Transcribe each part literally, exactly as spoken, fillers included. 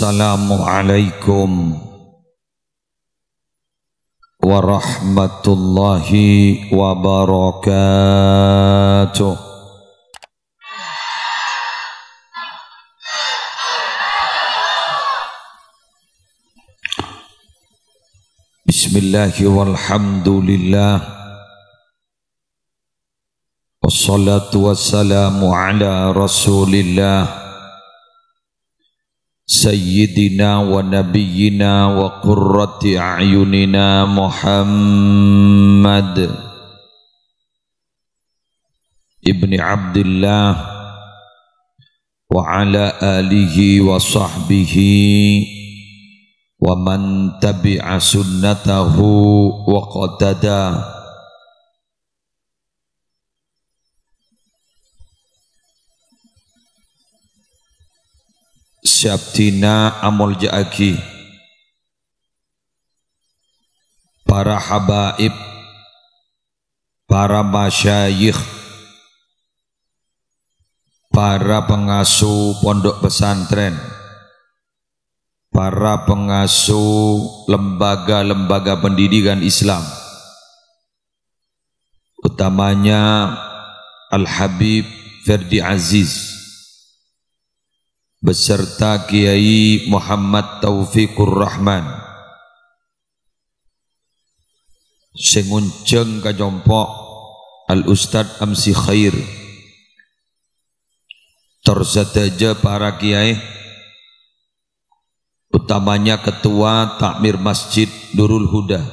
Assalamualaikum warahmatullahi wabarakatuh. Bismillahi walhamdulillah. Wassalatu wassalamu ala Rasulillah, Sayyidina wa Nabiyyina wa Qurrati A'yunina Muhammad ibni Abdillah wa ala alihi wa sahbihi wa man tabi'a sunnatahu waqtada. Sè abdhina amolja'aghi para habaib, para masyayikh, para pengasuh pondok pesantren, para pengasuh lembaga-lembaga pendidikan Islam, utamanya Al-Habib Ferdi Aziz beserta Kiai Muhammad Taufikur Rahman, sè ngonjhâng ka compo' Al-Ustadz Amsi Khair, tor sadhâjâ para kiai, utamanya Ketua Takmir Masjid Nurul Huda,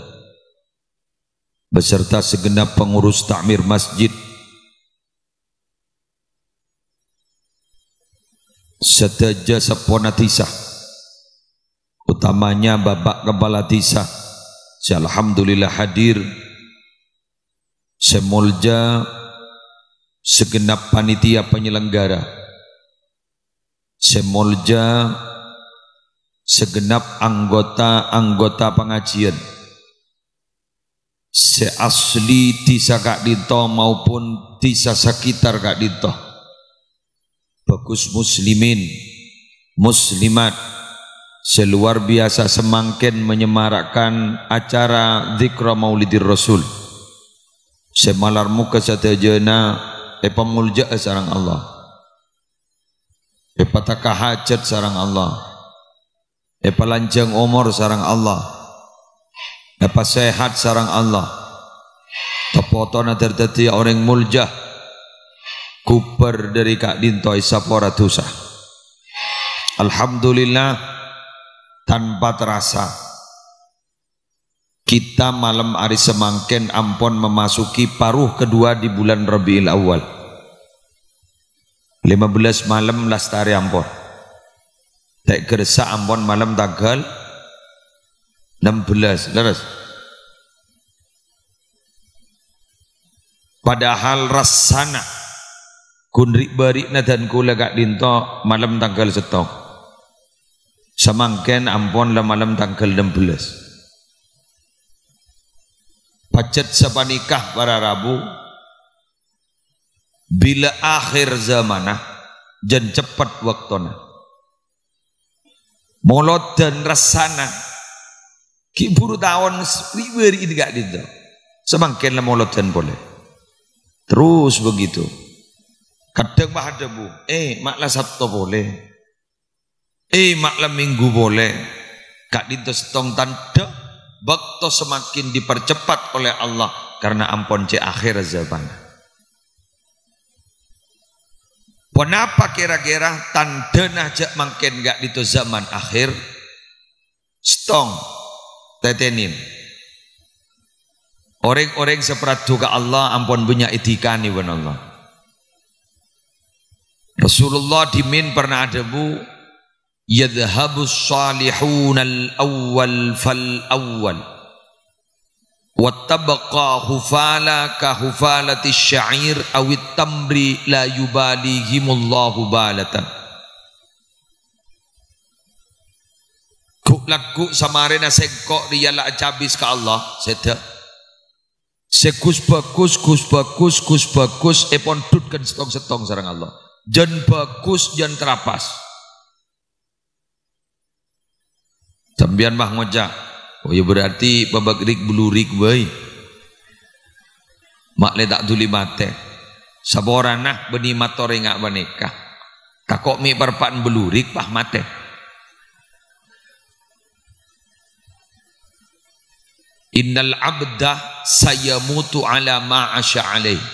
beserta segenap pengurus takmir masjid, sadhâjâ seppona dhisa, utamanya Bapak Kepala Dhisa, sè alhamdulillah hadir, sè molja segenap panitia penyelenggara, sè molja segenap anggota-anggota pengajian, sè asli dhisa ka'dinto maupun dhisa sekitar ka'dinto. Bagus muslimin, muslimat, sè luar biasa samangkèn menyemarakkan acara Dzikra Maulidir Rasul. Sè malar moghâ sadhâjâna èpamoljâ'â sareng Allah. Èpatekka hajat sareng Allah. Èpalanjhâng omor sareng Allah. Èpasehat sareng Allah. Tepotona dhâr-, dhâddhiyâ orèng molja. Ghubâr dhâri ka'dinto èsapora dhusa. Alhamdulillah, tanpa terasa, kita malem arè samangkèn ampon memasuki paruh kedua di bulan Rabiul Awal. Lima belas malem lastarè ampon. Ta' kersa ampon malem tangghâl enam belas, lerres. Padahal rassana ghun ri'-bâri'na dân kaulâ ka'dinto malem tangghâl sèttong. Samangkèn ampon la malem tangghâl enam belas. Pajhât sapanèka para rabu, bilâ akhir zamanna, jân ceppet bâktona. Molodhân rassana, ghi' buru taon s-, ri'-bâri'na ka'dinto. Samangkèn la molodhân polè. Terus begitu. Kadhâng pas adhâbu, "Eh, ma' la Sabto polè. Eh, ma' la Minggu polè." Ka'dinto sèttong tandhâ, bâkto semakin dipercepat oleh Allah karena ampon cè' akhir zaman. Ponapa kèra-kèra tandhâna jâ' mangkèn ka'dinto zaman akhir? Sèttong, tètènè. Orèng-orèng sè parlo ka Allah ampon bânnya' èdikanè bân Allah. Rasulullah dhimèn pernah adhâbu, "Yadhhabus salihunal awwal fal awwal, wa tabqa hufala ka hufalatis sya'ir awit tamri la yubalihimullahu balatan." Ghu'-lagghu' samarèna sèngko' rèya la acabis ka Allah, sèdhâ. Sè ghus-bhâghus, ghus-bhâghus, ghus-bhâghus èpondhut ghân sèttong-sèttong sareng Allah. Jân bhâghus, jân trapas. Sampèyan mah ngoca', "Oh, ya berarti bâbâ rik-blurik bhâi. Ma' lè ta' dhuli matè." Saporana bânnè mator enga' panèka. Tako' mè' parpa'na blurik pas matè. "Innal abda sayamutu ala ma asya alaih."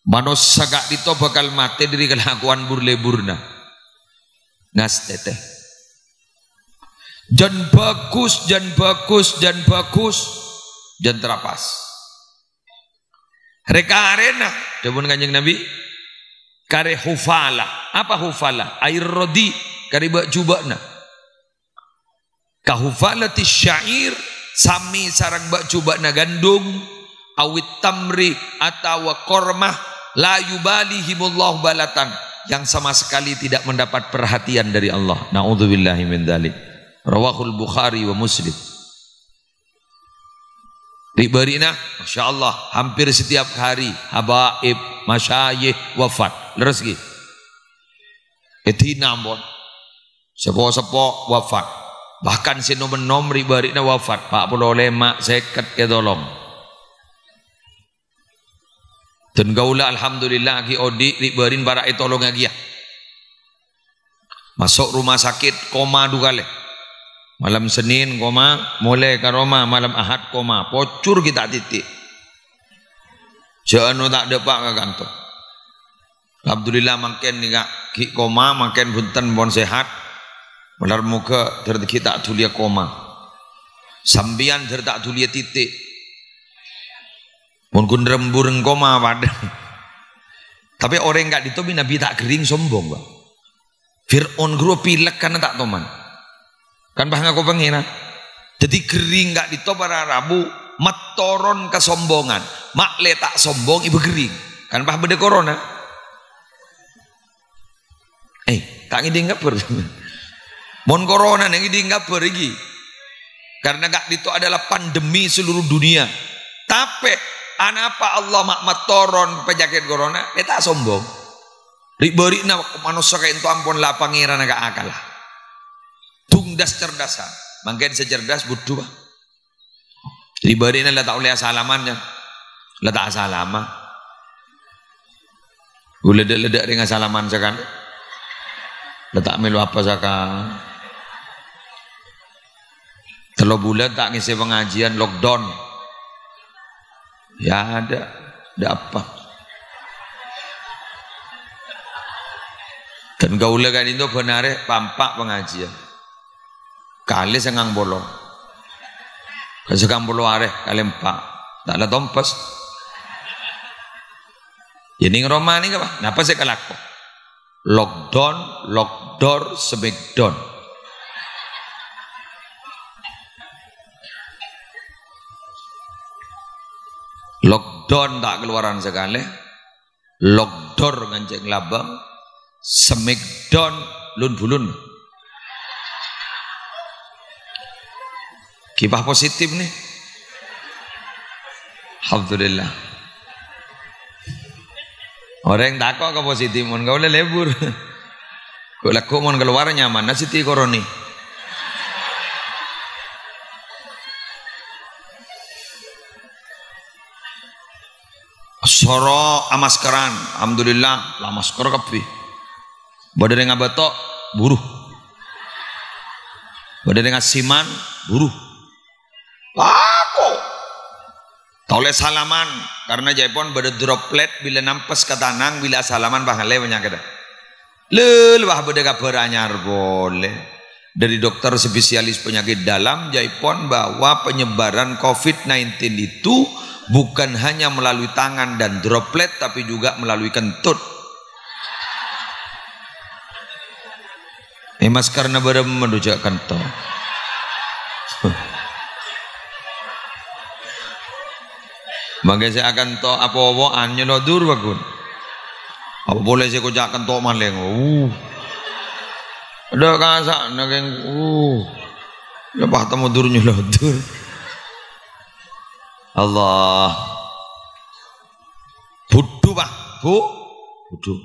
Manossa ka'dinto bhâkal matè dhâri kalakowan bur-leburna. Ngastètè. Jân bhâghus, jân bhâghus, jân bhâghus, jân trapas. Rè-karèna, dhâbuna Kanjeng Nabi, karè hufala. Apa hufala? Air rodi, karè bâ'-jubâ'na. Ka hufalati sya'ir, samè sareng bâ'-jubâ'na gandum, awit tamri, atawa korma, la yubalihimullahu balatan, yang sama sekali tidak mendapat perhatian dari Allah. Na'udzubillahi min dzalik. Rawahul Bukhari wa Muslim. Ri'-bâri'na, Masya Allah, hampir setiap hari habaib, masyayikh wafat. Lerres ghi? È dinna ampon. Sepo-sepo wafat. Bahkan sè nom-ennom ri'-bâri'na wafat. Pa' polo lèma', sèket kè tolong. Dân kaulâ, alhamdulillah, ghi' odi' ri'-bâri'na para' ètolongaghi, ya. Maso' rumah sakit, koma du kalè. Malem Senin koma, molè ka roma malem Ahad koma, pocor ghi' ta' titi'. Jhâ' ano ta' dâpa' ka kantor. Alhamdulillah mangkèn nèka ghi' koma, mangkèn bhunten pon sehat. Malar moghâ dhâr ghi' ta' dhuliyâ koma. Sampèyan dhâr ta' dhuliyâ titi'. Mon ghun rembu rèng koma padâ. Tapè orèng ka'dinto bi-, nabi ta' ghering sombong, Pak. Fir'aun ghuru pilek karna ta' toman. Kan pas ngako pangèran. Dhâddhi ghering ka'dinto para rabu matoron kasombongan. Ma' lè ta' sombong èbâ ghering. Kan pas bâdâ korona. Eh, ta' ngèdhing kabhâr. Mon korona nèng ngèdhing kabhâr iki. Karena ka'dinto adalah pandemi seluruh dunia. Tapè, anapa Allah ma' matoron panyakèt korona? Lè ta' sombong. Ri'-bâri'na manossa ka'dinto ampon la pangèranna ka akalla. Dungdas cerdasan. Mangkèn sè cerdas budhu, Pak. Ri'-bâri'na la ta' ollè asalaman, ya. La ta' asalama. Ghulâ dâ'-ledâ' rèng asalaman sakalè. La ta' mèlo apa sakalè. Tello bulân ta' ngèssè pangajiân, lockdown. Ya ada, ada apa? Dân kaulâ ka'dinto bân arè pa'-empa' pangajiân. Kalè sangang polo. Ka sangang polo arè, kalè empa'. Ta' la tompes. Ya, nèng roma nèka, Pak. Napa sè kalako? Lockdown, lockdoor, smackdown. Lockdown ta' kalowaran sakalè. Lockdoor ngancèng labâng. Smackdown lun-bulun. Kibah positif, nè. Alhamdulillah. Orèng tako' ka positif, mon kaulâ lebur. Kok lagghu' mon kalowar nyaman, na siti koroni. Soro amaskeran, alhamdulillah, la masker kabbhi. Bâdâ rèng abâto', buru. Bâdâ rèng asiman, buru. Tako'. Ta' ollè salaman, karena jâèpon bâdâ droplet bilâ nampes ka tanang, bilâ asalaman pas ngallè panyakèdhâ. Lè, la bâdâ kabhâr anyar polè. Dari dokter spesialis penyakit dalam, jâèpon bahwa penyebaran covid sembilan belas itu bukan hanya melalui tangan dan droplet, tapi juga melalui kentut. Eh, maskerna bârâmma du jhâ' kento. Mangkè sè akento apowo'an nyelodor, bagus. Apa polè sè koca' kento malèng? Uh. Dâ' kasa' nangèng, uh. Lepas temu dur nyelodor. Allah. Budhu, Pak. Bu. Budhu.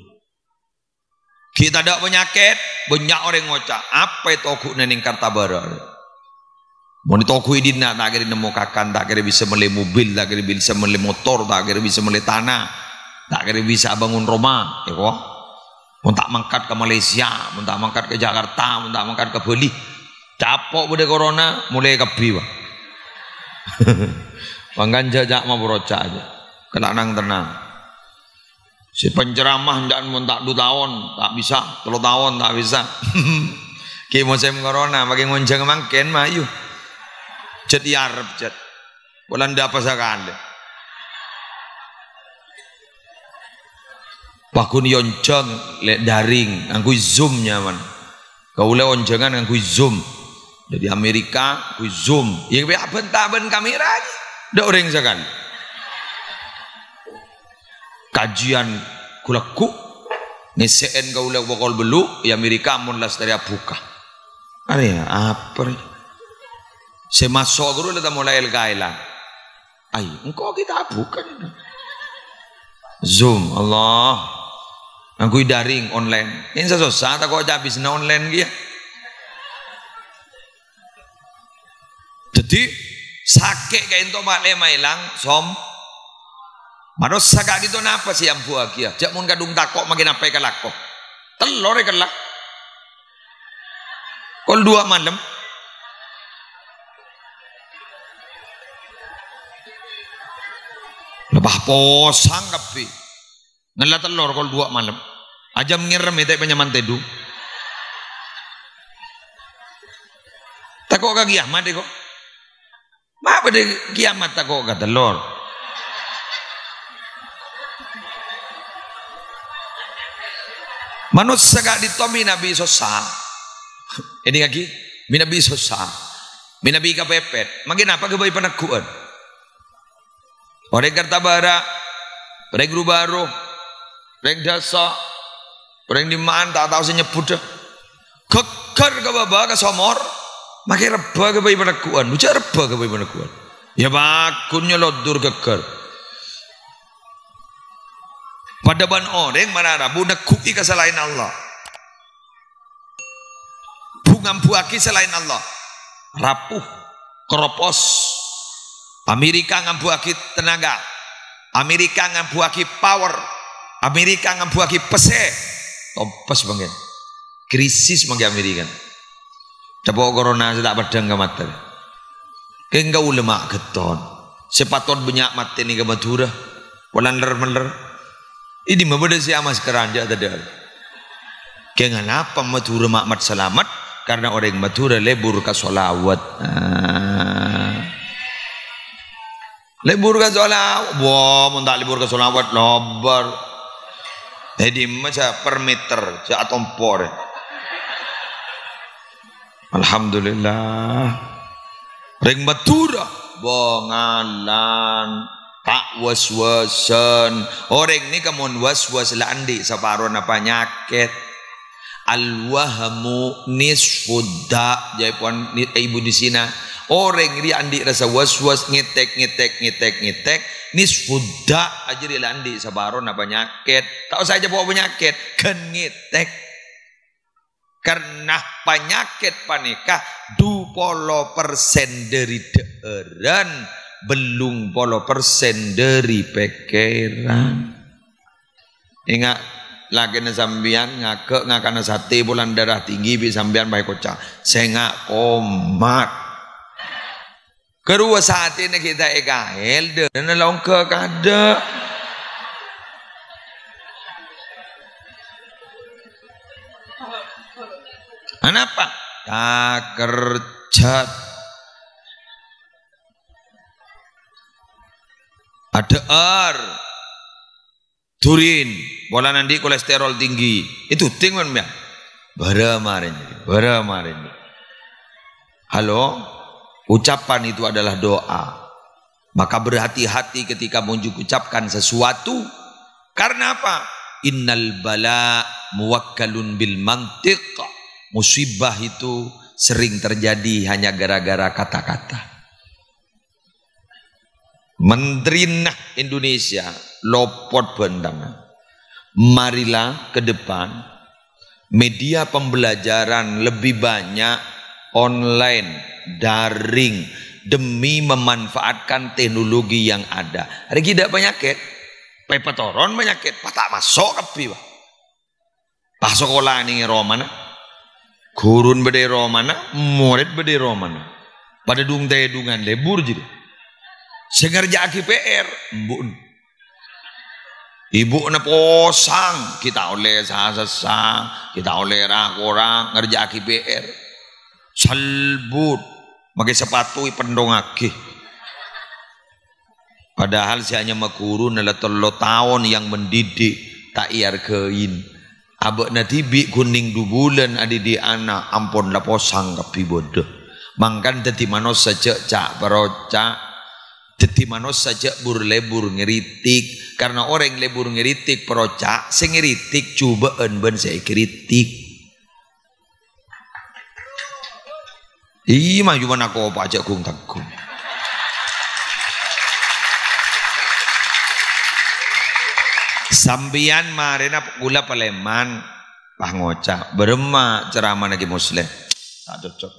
Ghi' tadâ' panyakèt, bânnya' orèng ngoca', "Apa èto ghu'na nèng Kartabârâ?" Mon ètoghu'i dinna', ta' kèra nemmo kakan, ta' kèra bisa mellè mobil, ta' kèra bisa mellè motor, ta' kèra bisa mellè tana, ta' kèra bisa abângon roma, ya ko. Mon ta' mangkat ka Malaysia, mon ta' mangkat ka Jakarta, mon ta' mangkat ka Bali, capo' bâdâ corona, molè kabbhi, Pak. Mangkana jhâ', jhâ' maproca' jhâ'. Kennang-tennang. Sè penceramah jhâ' mon ta' du taon, ta' bisa, tello taon, ta' bisa. Ghi' mosèm corona, makè ngonjhâng mangkèn, mayu. Jhât èarep, jhât. Polana ndak apa sakalè. Paggun èonjhâng lè' daring, ngangghuy Zoom nyaman. Kaulâ onjhângan ngangghuy Zoom. Dhâddhi Amerika ngangghuy Zoom. Iyâ, kabâ' abânta bân kamera, ndak orèng sakalè. Kajian ghu-lagghu', ngèssè'è kaulâ pokol bâllu', è Amerika ampon lastarè abhuka. Arèya, apa rè? Sè maso' ghuru la ta' molaè èl-kaèlan. Ai, engko' kita bukan. Zoom, Allah. Ngangghuy daring online. Ini susah, tako' cabisna online ghi' ya. Dhâddhi, sakè' kaènto ma' lè maèlang, som. Manossa ka'dinto napa sè èambuwâghi ya? Jhâ' mon kadhung tako' makè napa èkalako. Tellor èkella. Kol duwâ' malem. Lebah posang kabbhi. Ngella tellor kol duwâ' malem. Ajâm ngèrèm ètè' panyaman tèdung. Tako' ka kiyamat, ko'. Ma' bâdâ kiyamat tako' ka tellor. Manossa ka'dinto mènabi sossa. Èdingngaghi, mènabi sossa. Mènabi kapèpèt. Makè napa ghâbây paneggu'ân? Orèng Kertabârâ', orèng Ru-Baro, orèng Dasa, orèng dimma'an ta' tao sè nyebbhudhâ. Ghâgghâr ka bâbâ ka somor, makè rebbhâ ghâbây paneggu'ân. Bhujâ' rebbhâ ghâbây paneggu'ân. Ya, paggun nyolodur ghâgghâr. Padâ bân orèng mara rabu neggu'i ka salaèn Allah. Bu-ngambuwâghi salaèn Allah. Rapuh, kropos. Amerika ngambuwâghi tenaga. Amerika ngambuwâghi power. Amerika ngambuwâghi pèssè. Tompes mangkèn. Krisis mangkèn Amerika. Capo' corona sè ta' peddhâng ka matè. Kèng kaulâ ma' ghetton. Sè patot bânnya' matè nèka Madhurâ. Polana ler-meller. È dimma bâdâ sè amaskeran jhâ' tadâ'. Kèng anapa Madhurâ ma' mat-salamet? Karena orèng Madhurâ lebur ka shalawat. Ah. Lebur ka shalawat. Wah, mon ta' lebur ka shalawat, lobâr. È dimma sè per meter, sè atompo rè. Alhamdulillah. Rèng Madhurâ, bângalan, ta' was-wasan. Orèng nèka mon was-was la andi' saparona panyakèt. Al-wahmu nisfud da', jâèpon ni-, Ibnu Sina. Orèng rèya andi' rassa was-was, ngètèk, ngètèk, ngètèk, ngètèk, nisfud da', jârèya la andi' saparona panyakèt. Ta' osa ècapo' panyakèt, ghân ngètèk. Karena panyakèt panèka du polo persen dâri dhâ'ârân, bellung polo persen dâri pèkkèran. Enga', lakèna sampèyan ngaghâ' ngakana satè polana darah tinggi bi' sampèyan pas èkoca', "Sènga' komat." Karowa satèna ghi' ta' èkaèl, dârâna la ongghâ kadâ'. Anapa? Takerjhât. Adhâ'âr. Durin, polana andi' kolesterol tinggi. Èduding mon, ya. Bârâ marèn, bârâ marèn. Halo, ucapan itu adalah doa. Maka berhati-hati ketika mengucapkan sesuatu. Karena apa? Innal bala muwakkalun bil mantiq. Musibah itu sering terjadi hanya gara-gara kata-kata. Menterina Indonesia lopot bhântangan. Marilah ke depan media pembelajaran lebih banyak online. daring demi memanfaatkan teknologi yang ada. Arèya ghi' tadâ' panyakèt. Pèpètoron panyakèt, pas ta' maso' kabbhi, Pak. Pas sakola nèng è romana. Ghuruna bâdâ è romana, morèd bâdâ è romana. Padâ dung-tèdungan, lebur jârèya. Sè ngerja'aghi P R, embu'na. Ibu'na posang, ghi' ta' ollè sa-sessa, ghi' ta' ollè ra-kora, ngerja'aghi P R. Salbut, makè sapatu èpènḍhungaghi. Padahal sè anyama ghuruna la tello taon yang mendidik, ta' èarghâi. Abâ'na dhibi' ghun nèng du bulân adhidhi' ana', ampon la posang kabbhi bâdâ. Mangkana dhâddhi manossa jhâ' ca'-paroca'. Dhâddhi manossa jhâ' bur-lebur ngritik, karna orèng lebur ngritik, paroca', sè ngritik jhubâ'ân bân sè èkritik. Iyâ, mayu manakopa jhâ' gung-taggung. Sampèyan marèna kaulâ palèman, pas ngoca', "Bârâmma ceramana Kè Musleh?" Ta' cocok.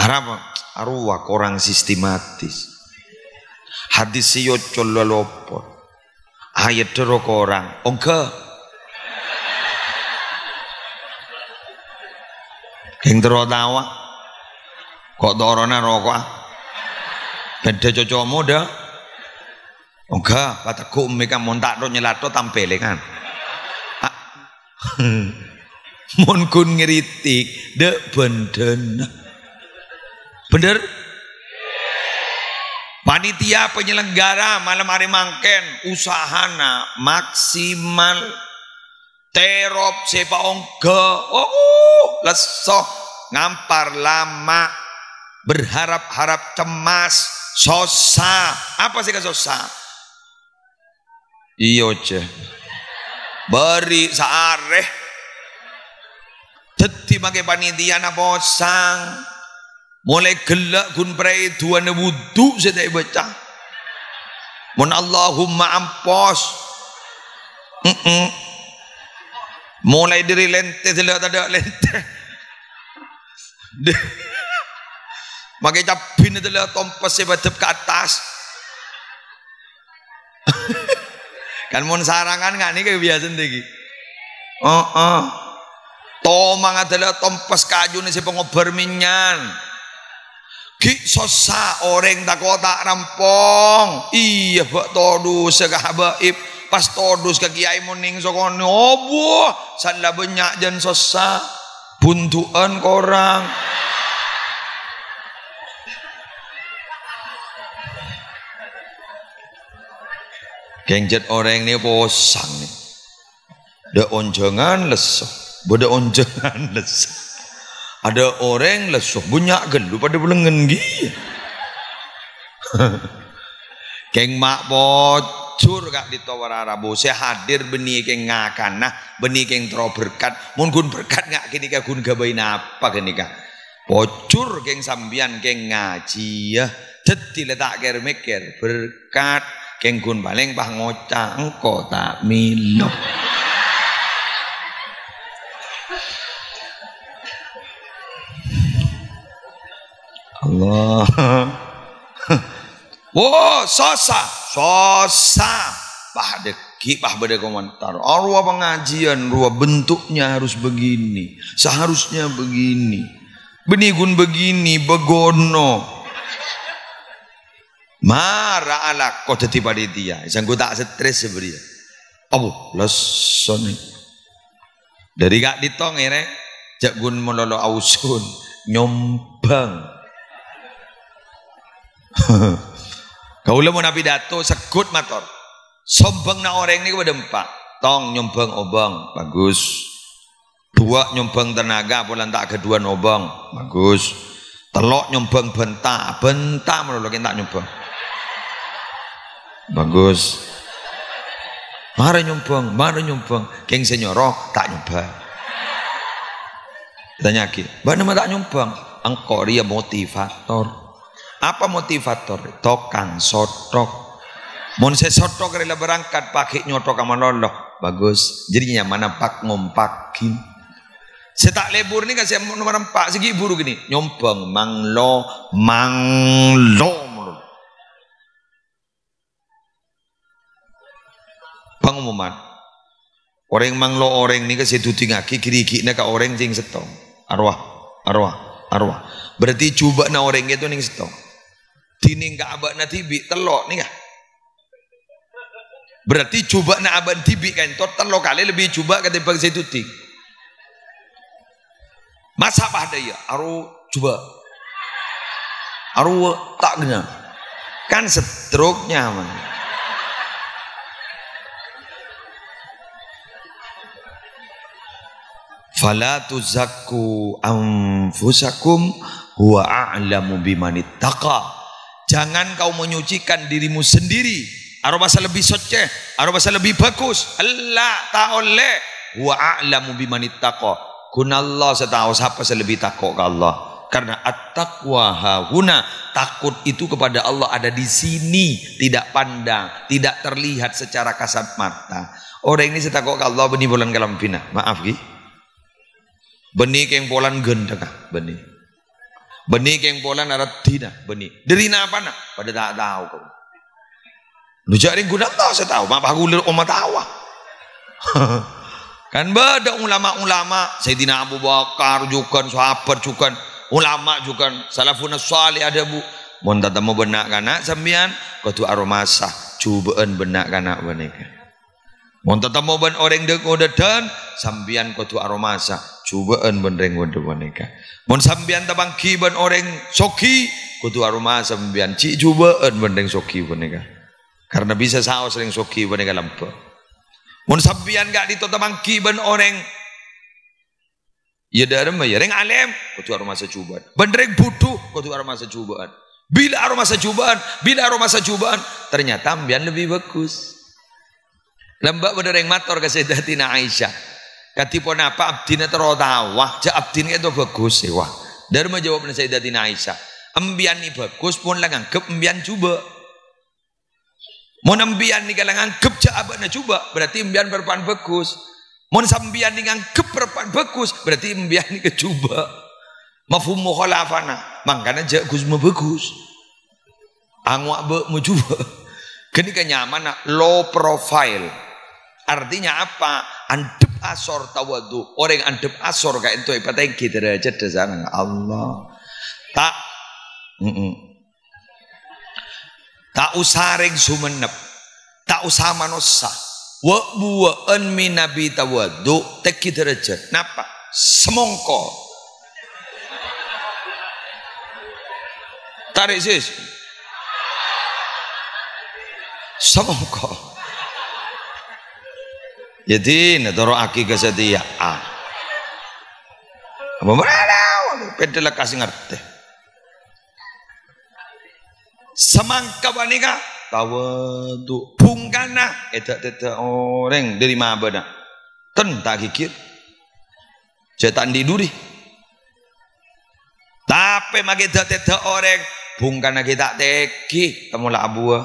Arapa? Arowa korang sistematis. Hadis sè èocol la lopot. Ayat ḍârâ korang. Ongghâ. Kèng terro tawa. Ko' toronna roko'a. Bhender coco' modâ. Ongghâ, pategghu' mèka mon ta' ro' nyèlato tampèlè, kan. A-, mon ghun ngritik, ḍâ' bhândhâna. Bhender? Panitia penyelenggara malem arè mangkèn usahana maksimal. Terop sè paongghâ, oh, lesso, ngampar lama, berharap-harap cemas, sossa. Apa sè èkasossa? Iyâ, jâ. Bâri' saarè. Dhâddhi makè panitiana posang. Molaè ghellâ' ghun praè du'âna wudhu sè ta' èbâca. Mon Allahumma ampos. Mm-mm. Molaè ḍâri lèntè sè la tadâ' lèntè. Makè cabbhina sè la tompes sè madhep ka attas. Kan mon sarangan nga' nèka biyasana ghi. Heeh. Tomang adâla tompes kajuna sè pangobbhâr mènyan. Ghi' sossa orèng tako' ta' rampong. Iyâ, bâ' todus ka habaib. Pas todus ka kèyaè mon nèng sakonè', obuh, sala bânnya' jân sossa. Bundu'ân korang. Kèng jhât orèng nè posang nè. Ḍâ' onjhângan lesso. Bâḍâ onjhângan lesso. Aḍâ' orèng lesso. Bânnya' ghâllu paḍâ bâlengngen ghi. Kèng ma' pojhur ka'ḍinto para rabu. Sè hadir bânnè kèng ngakana, bânnè kèng terro berkat. Mon ghun berkat nga' ghânèka ghun ghâbây napa ghânèka? Pojhur kèng sampèyan kèng ngajhiyâ. Dhâddhi la ta' kèr-mèkkèr berkat. Kèng ghun palèng pas ngoca', "Engko' ta' mèlo." Allah. Wo, sossa, sossa. Pas ḍâggi', pas bâḍâ komentar. Arowa pangajiân, rowa bentuknya harus begini, seharusnya begini. Bânnè ghun begini, bâgono. Mara alako dhâddhi panitia. Sèngko' ta' stres sabâriyâ. Abu, lesso nè. Ḍâri ka'ḍinto ngèrèng, jhâ' ghun malolo ausun, nyombhâng. Kaulâ mon apidato, segghut mator. Sombhângnga orèng nèko bâḍâ empa'. Tong nyombhâng obâng, bagus. Duwâ' nyombhâng tenaga, polana ta' ghâḍhuwân obâng, bagus. Tello' nyombhâng bânta, bânta malolo kèng ta' nyombhâng. Bagus. Mara nyombhâng, mara nyombhâng. Kèng sè nyoro ta' nyombhâng. Ètanya'aghi, "Bâ'na ma' ta' nyombhâng?" "Engko' rèya motivator." "Apa motivator?" "Tokang sothok." "Mon sè sothok rè la berangkat, paghi' nyothok ka malolo." "Bagus. Jârèya nyamana pak-ngompakin." Sè ta' lebur nèka sè nomor empa', sè ghi' buru gini, nyombhâng, manglo, manglo. Pangumuman. Orèng manglo orèng nèka sè dudingngaghi ghirighi'na ka orèng sè neng sèttong. Arwah, arwah, arwah. Berarti jhubâ'na orèng kèto neng sèttong. Dhinèng ka abâ'na dhibi' tello' nèka. Berarti jhubâ'na abâ'na dhibi' ka'ènto tello kalè lebbi jhubâ' katèmbhâng sè duding. Masa' padâ iyâ, aro jhubâ'. Aro ta' kenna'. Kan stroke nyaman. "Fala tuzakku anfusakum, huwa a'lamu bimanittaqa." Jangan kau menyucikan dirimu sendiri. Aromasa lebbi soccè, aromasa lebbi bhâghus. Ella, ta' ollè. "Huwa a'lamu bimanittaqa." Ghun Allah sè tao sapa sè lebbi tako' ka Allah. Karena at-taqwa hahuna, takut itu kepada Allah ada di sini, tidak pandang, tidak terlihat secara kasat mata. Orèng nèka sè tako' ka Allah bânnè polana kalambhina. Maaf, ghi. Bânnè kèng polana ghântengnga, bânnè. Bânnè kèng polana raddhina, bânnè. Dhâri napana? Padâ ta' tao, kaulâ. Lho, jhâ' rèng ghun Allah sè tao, ma' pa kaulâ omma tao, ah. Kan bâdâ ulama-ulama, Sayyidina Abu Bakar jhughân, sahabat jhughân, ulama jhughân, salafuna shalih adhâbu. Mon tatemmo bân na'-kana' sampèyan, kodhu aromasa jhubâ'ân bân na'-kana' panèka. Mon tatemmo bân orèng dhâ-, ngodâdhân, sampèyan kodhu aromasa jhubâ'ân bân rèng ngodâ panèka. Mon sampèyan tapangghi bân orèng soghi, kodhu aromasa sampèyan ghi' jhubâ'ân bân rèng soghi panèka. Karena bisa saos rèng soghi panèka lambâ'. Mon sampèyan ka'dinto tapangghi bân orèng Iyâ, dhâremma, iyâ. Rèng alèm, kodhu aromasa jhubâ'ân. Bân rèng budhu, kodhu aromasa jhubâ'ân. Bilâ aromasa jhubâ'ân, bilâ aromasa jhubâ'ân, ternyata sampèyan lebbi bhâghus. Lambâ' bâdâ rèng mator ka Sayyidatina Aisyah, "Kadhi ponapa abdhina terro tao, wah? Jhâ' abdhina kèto bhâghus, sè, wah." Dhâremma jâwâbbhâ Sayyidatina Aisyah, "Empèyan nè bhâghus, mon la nganggep empèyan jhubâ'." Mon empèyan nèka la nganggep jhâ' abâ'na jhubâ', berarti empèyan parappa'na bhâghus. Mon sampèyan nè nganggep parappa'na bhâghus, berarti empèyan nèka jhubâ'. Mafhum mukhalafana, mangkana jhâ' ghus-mabhâghus. Angowa' bâ' majhubâ'. Ghânèka nyamana low profile. Artinya apa? Andhep asor tawadhu. Orèng andhep asor ka'dinto èpatèngghi dârâjhâddhâ sareng Allah. Ta', mm-mm. Ta' osa rèng Songennep, ta' osa manossa. Wâ'-buwâ'ân mènabi tawadhu, tèngghi dârâjhât. Napa? Samongko. Tarèk, sis. Samongko. Jadi, nè toro'aghi kasatèya'an. Apa marana? Pènḍâ lekkas ngartè. Samangka panèka tawadhu, bhungkana èdhâ'-tèdhâ' orèng dâri mabâna. Ten ta' ghighir. Jhâ' ta' andi' dhuri. Tapè makè èdhâ'-tèdhâ' orèng, bhungkana ghi' ta' tèngghi, temmo la abuwâ.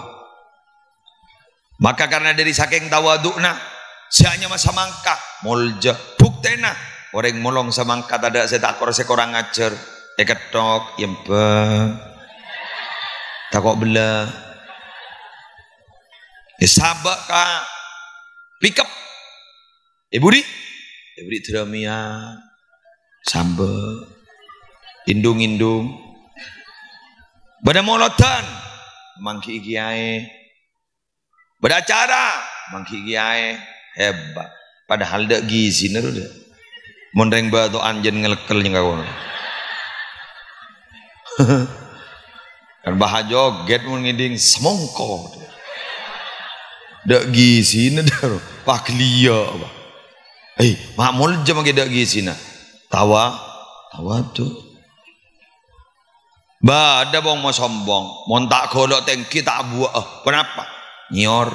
Maka karena dâri sakèng tawadhu'na, sè anyama samangka, molja. Buktèna, orèng molong samangka tadâ' sè ta' kor-, sè korang ajhâr. Èketthok, èyembhâng. Tako' bellâ. Èsabâ' ka pickup. Èburi. Èburi dârâmèyan. Sambâ'. Indung-indung. Bâdâ molodhân. Mangghi'i kèyaè. Bâdâ acara, mangghi'i kèyaè, hebat. Padahal dâ' ghisina, ro, dâ'. Mon rèng bâto'an jân ngelkel nyèngkakono. Kan bâ' jogèt mon ngèḍing samongko. Dâ' ghisina, dâ', ro. Paghliya, apa? Hei, ma' molja makè dâ' ghisina. Tawa, tawadhu. Bâdâ bâng masombong, mon ta' ghâlâ' tèngghi ta' abuwâ'â. Ponapa? Nyèyor.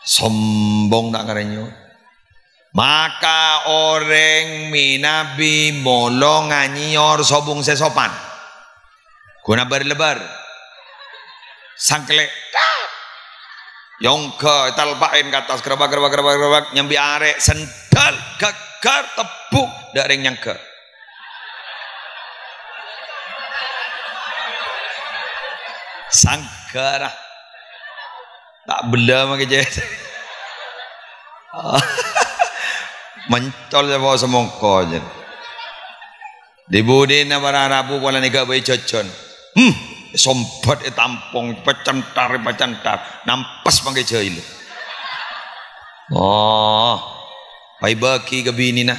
Sombong ta' ngara nyèyor. Maka orèng mènabi molonga nyèyor sobung sè sopan. Ghuna bâr-lebbâr. Sangklè'. Yongga, talpa'èn ka attas, grebak, grebak, grebak, grebak, nyambi arè', sendal, gaggar, tebbhu', Dâ' rèng nyangghâ. Sanggara. Ta' bellâ mangkè, Cè'. Mencol sè po' samongko, Cè'. Di-budina para rabu polana èghâbây jhâjhân. Hmm, èsombat, ètampong, èpacenthar, èpacenthar. Nampes mangkè jhâilâ. Oh, pas èbâgi ka binèna.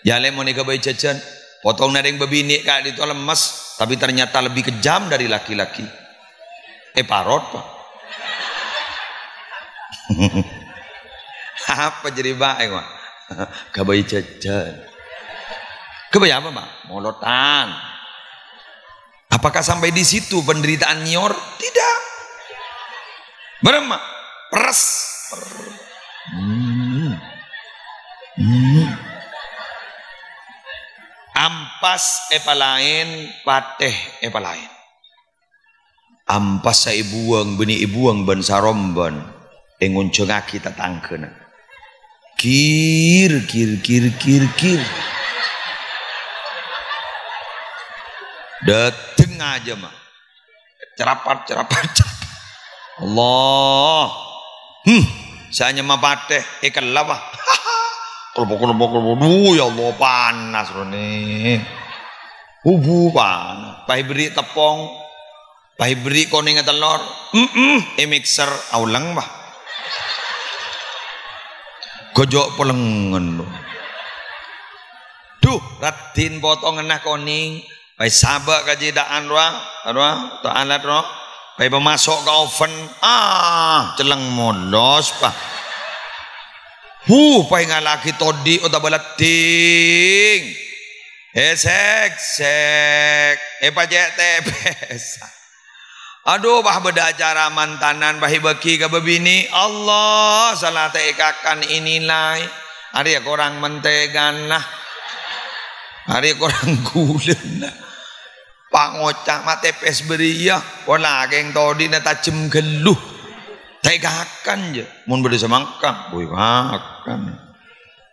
Yâ, lè, mon èghâbây jhâjhân. Potonganna rèng bâbinè' ka'dinto lemmes, tapi ternyata lebih kejam dari laki-laki. Èparot, Pak. Apa jârèya bâ'na, Pak? Ghâbây jhâjhân. Ghâbây apa, Pak? Molotan. Apakah sampai di situ penderitaan nyior? Tidak. Bârâmma? Peres. Hmm. Hmm. Ampas èpalaèn, patè èpalaèn. Ampas sè èbuwâng, bânnè èbuwâng bân sarombân, èngonjhângaghi tatangghâna. Gir, gir, gir, gir, gir. Dâteng ajâmma. Cerapat, cerapat, cerapat. Allah. Hmm, sè anyama patè, èkella, Pak. Kelebok, kelebok, kelebok. Duh, ya Allah, panas, Roni. Ubu, panas. Pas èberri' teppong. Pas èberri' konèngnga tellor, mm-mm, èmikser, aolèng, Pak. Ghâjâ' polèngngen, lo. Duh, raddhin potonganna konèng, pas èsabâ' ka cètha'an rowa, rowa, ta' alat rowa, pas èpamaso' ka oven, ah, cellèng molos, Pak. Huh, pas èngala'aghi todi' otabâ laddhing. Èsèksèk, èpacè' tèpès. Adhu, pas bâdâ acara mantanan, pas èbâgi ka bâbinè'. Allah, sala ta' èkakan ènilai. Arèya korang mentègana. Arèya korang ghulâna. Pas ngoca', "Ma' tèpès bâriyâ, pola kèng todi'na tajhem ghâllu." Ta' èkakan, jâ. Mon bâdâ samangka, bhuy, kakan.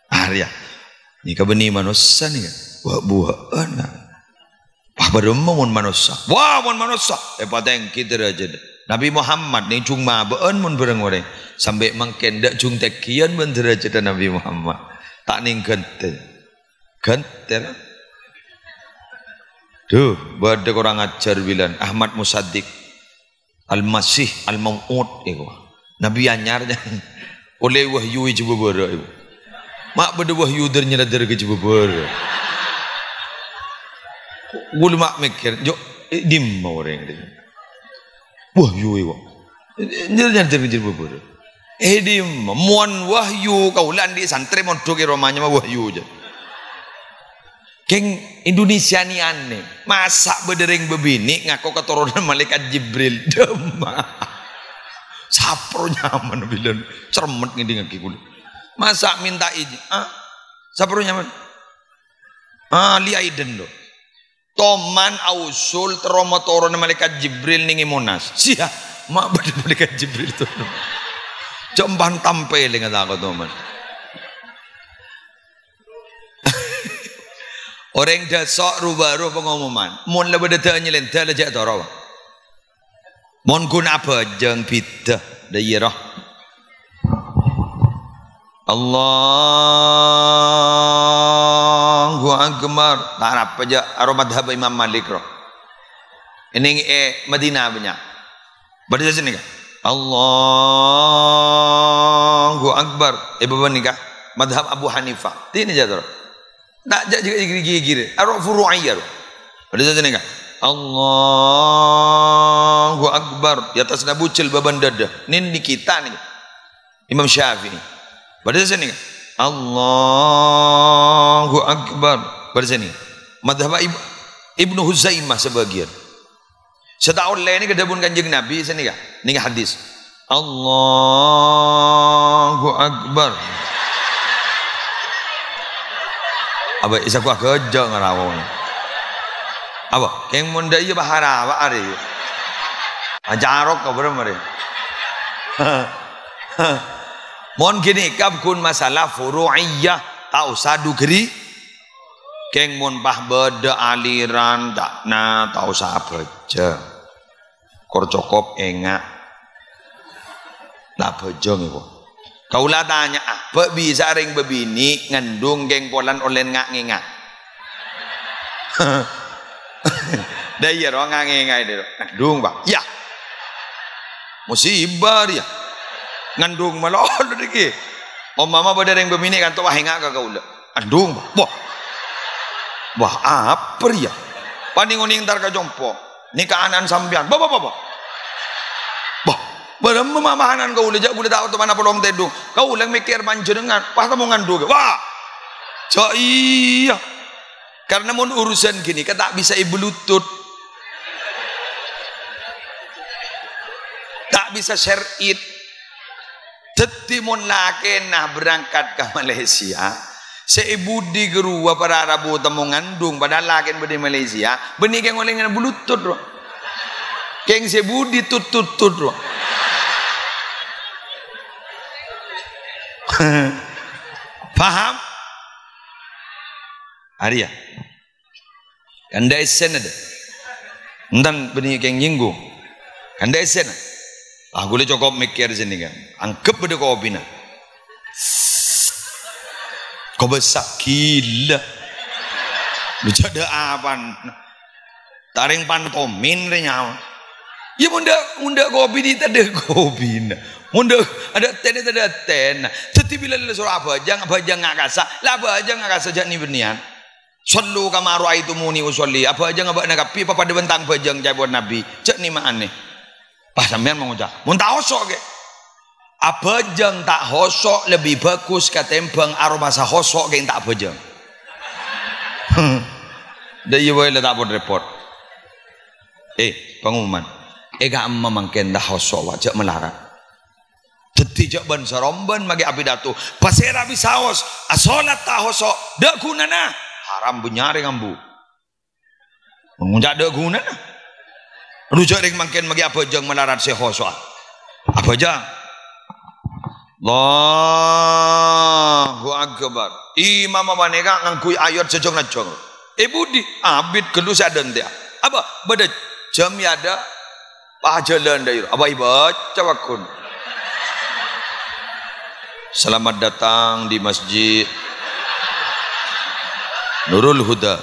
Arèya. Nèka bânnè manossa nèka. Wâ'-buwâ'ân. Wah, bârâmma mon manossa? Wah, mon manossa, èpatèngghi dârâjâddhâ. Nabi Muhammad nèng jhung mabâ'ân mon bhâreng orèng. Sampè' mangkèn dâ' jhung tènggiyân bân dârâjâddhâ Nabi Muhammad. Ta' nèng ghântè. Ghântè, ra? Duh, bâdâ korang ajhâr bilân. Ahmad Musaddiq. Al-Masih Al-Mau'ud, iku. Nabi anyar, olle wahyu è Jhâbâ Bârâ', iku. Ma' bâdâ wahyu dâr-nyarâdâr ka Jhâbâ Bârâ'. Kaulâ ma' mèkkèr, "Jhâ', è dimma orèng rèya? Wahyu, iku. Nyar-nyarâdâr ka Jhâbâ Bârâ'. È dimma? Mon wahyu, kaulâ andi' santrè mondhuk è romana ma' wahyu, jâ." Kèng Indonesia nè anè. Masa' bâdâ rèng bâbinè' ngako katoronan Malaikat Jibril? Dâmma. Sapro nyaman bilân. Cermet ngèdingngaghi kaulâ. Masa' mènta ijin? Ah, sapro nyaman. Ah, liya idendho. Toman ausul terro matorona Malaikat Jibril nèng è Monas. Sia, ma' bâdâ Malaikat Jibril toron. Jhâ' empan tampèlènga tako' toman. Orèng dâ' so' ru-bâru pangomoman. Mon la bâdâ dâ' nyalèndhâ la jhâ' toro, Pak. Mon ghun abhâjâng bhidhâ, dâ' iyâ, ro. Allahu Akbar. Ta' arapa jhâ' aro madhab Imam Malik, ro. Nèng è Madinah bânnya'. Bâdâ sè nèka. Allahu Akbar. È bâbâ nèka madhab Abu Hanifah. Dina jâ' toro. Ta' jhâ' jhâ' ghi-ghi. Aro furu'iyah ro. Bâdâ sè nèka. Allahu Akbar. È attas nabu jilbaban dâdâ. Nèng nèka ta' nèka. Imam Syafi'i. Bâdâ sè nèka. Allahu Akbar. Bâdâ sè nèka. Madhab Ib-, Ibnu Huzaimah sabâgiyân. Sè ta' ollè nèka dhâbuna Kanjeng Nabi sè nèka, nèng hadis. Allahu Akbar. Apa isa ku agajâ ngarawa. Apa? Kèng mon dâ' iyâ bahara, apa arè? Acarok ka bârâmma rè? Mon ghânèka ghun masalah furu'iyah, ta' osa dugri. Kèng mon pas bâdâ aliran, ca'na ta' osa abhâjâng. Kor cokop enga'. La abhâjâng, èko. Kaulâ atanya'a, bâ' bisa rèng bâbinè' ngandung kèng polana ollè nga'-ngènga'? Dâ' iyâ, ro, nga'-ngènga' dâ', ro. Ngandung, Pak. Iyâ. Musibah rèya. Ngandung malolo nèkè. Ompama bâdâ rèng bâbinè' kanto, wah, enga' ka kaulâ. Ngandung, Pak. Wah. Wah, apa rèya? Panèng-onèng entar ka compo'. Nèka ana'na sampèyan. Bâ, bâ, bâ, bâ. Bâ, bârâmma ma-, mahanan kaulâ, jhâ' kaulâ ta' otoman apolong tèdung. Kaulâ mèkkèr panjhennengngan. Pas tamo ngandung. Wah. Jhâ' iyâ. Karena mon urusan ghânèka ta' bisa èbelutut. Ta' bisa syar'it. Dhâddhi mon lakèna berangkat ka Malaysia, sè è budi ghâruwa para rabu tamo ngandung, padahal lakèna bâdâ è Malaysia, bânnè kèng ollè ngan bluetooth, ro. Kèng sè budi tut-tut-tut, ro. Paham? Arèya. Kan dâ' essèna, dâ'. Enten bânnè kèng nyènggung. Kan dâ' essèna. Ah, kaulâ cokop mèkkèr sènèka. Angghep bâdâ kopina. Kobâsa ghilâ. Lu jhâ' dâ' apana. Ta' rèng pantomin rè nyawa. Iyâ, mon dâ', mon dâ' kopi nè tadâ' kopina. Mon dâ', adâ' tèna tadâ' tèna. Dhâddhi bilâ la soro abhâjâng, abhâjâng nga' kasa. La abhâjâng nga' kasa jhâ' nè-bânnèyan. "Shallu kama ra'aitumuni ushalli." Abhâjâng abâ'na kabbhi papadâ bân tang bhâjâng, ca'èpon Nabbhi. Jhâ' nèma'anè. Pas sampèyan mangoca', "Mon ta' hoso', kè." Abhâjâng ta' hoso' lebbi bhâghus katèmbhâng aromasa hoso' kèng ta' abhâjâng. Dâ' iyâ bhâi la ta' pot-rèpot. Eh, pangumuman. È ka'emma mangkèn ta' hoso', wa', jhâ' malarat. Dhâddhi jhâ' bân-sarombân maghi apidato, "Pasèra bisaos, asolat ta' hoso', dâ' ghunana, haram bânnyarè ngambu." Ngoca' dâ' ghunana. Rujâ' rèng mangkèn maghi abhâjâng malarat sè hoso'a. Abhâjâng. Allahu Akbar. Imam panèka ngangghuy ayat sajâng-najâng. È budi? Abit ghâllu sè adântè'a. Apa? Bâdâ jam è adâ'. Pas jhâlân dâ' iyâ, apa èbâca pagghun? Selamat datang di Masjid Nurul Huda.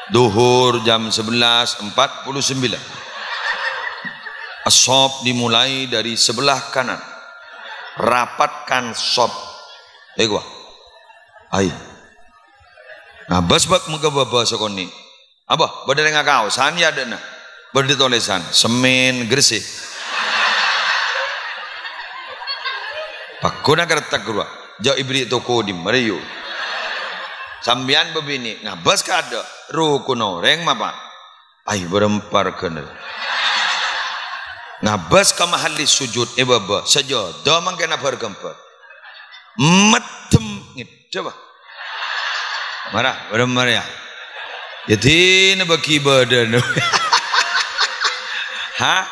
Duhur jam sebelas empat puluh sembilan. As-shaf dimulai dari sebelah kanan. Rapatkan shaf. Ayo, gua. Ayo. Nah, bas bak muka baba sakoni. Apa? Bâdâ rèng akaosan è adâ'na. Bâdâ tolèsan, "Semen Gresik." Pagghun akertek rowa. Jhâ' èberri' toko dimma rè, yu. Sampèyan bâbinè' ngabâs ka adâ', rokon orèng mapan. Ay, bârâmpa règhâna. Ngabâs ka mahalli sujud è bâbâ, sajâdâ mangkèn abhâr-ghâmbhâr. Meddhem ngèdhâ, Pak. Mara, bârâmpa rèya. Yâ dinah bâgi bâdâna. Hah?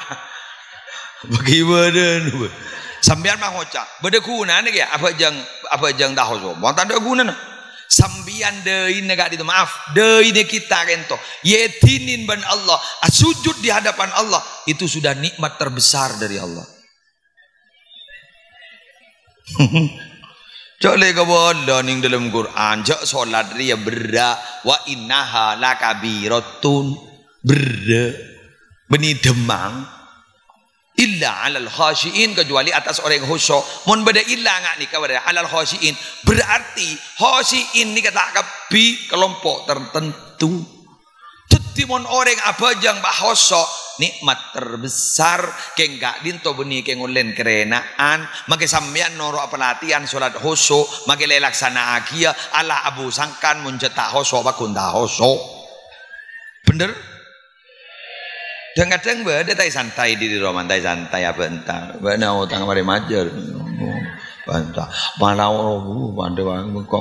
Bâgi bâdâna. Sampèyan mah ngoca', "Bâdâ ghunana kèya abhâjâng, abhâjâng ta' hoso'?" Mon tadâ' ghunana. Sampèyan dâina ka'dinto, maaf, dâina kita kènto. Èdinin bân Allah, asujud di hadapan Allah, itu sudah nikmat terbesar dari Allah. Jhâ' lè kabâlâ nèng dâlem Qur'an, jhâ' solat rèya berrâ', "Wa innaha lakabiratun." Berrâ'. Bânnè dhemmang. "Illa 'alal khasyi'in," kecuali atas orèng hoso'. Mon bâdâ illa nga' nèka bâdâ 'alal khasyi'in, berarti khasyi'in nèka ta' kabbhi, kelompok tertentu. Dhâddhi mon orèng abhâjâng pas hoso', nikmat terbesar, kèng ka'dinto bânnè kèng ollèna karèna'an, makè sampèyan noro' pelatihan solat hoso', makè la èlaksana'aghiyâ, Allah Abu Sangkan mon jhâ' ta' hoso', pagghun ta' hoso'. Bhender? Kadhâng-kadhâng bâdâ tai-santai di, di roma, tai-santai abhânta. Bâ'na otang marè majâr. Bânta. Mana ora bu, pandai wae mengko,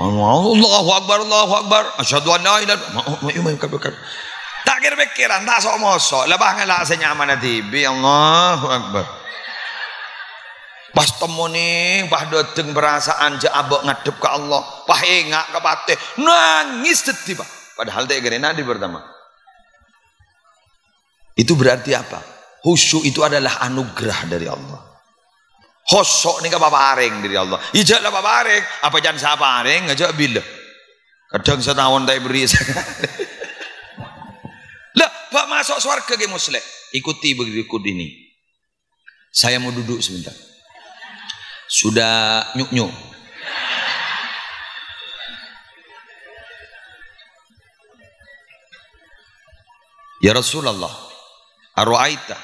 Allahu Akbar, Allahu Akbar. Asyhadu an la ilaha illallah. Tak kira pikiran, tak sok-mosok. Lebah ngelak sè nyamana dhibi'. Allahu Akbar. Pas temmonè, pas dâteng perasaan jâ' abâ' ngadhep ka Allah, pas enga' ka patè, nangès dhâddhi, Pak. Padahal ta' kèrèna di pertama. Itu berarti apa? Khusyuk itu adalah anugerah dari Allah. Khusyu' nèka paparèng dari Allah. Iyâ jâ' la paparèng, apa can sè aparèng, jâ' bilâ. Kadhâng sataon ta' èberri' sakalè. Lah, bâ' maso' sowarghâ, Kè Musleh. Ikuti berikut ini. Saya mau duduk sebentar. Sudah nyuk-nyuk. Ya Rasulullah, ara'aita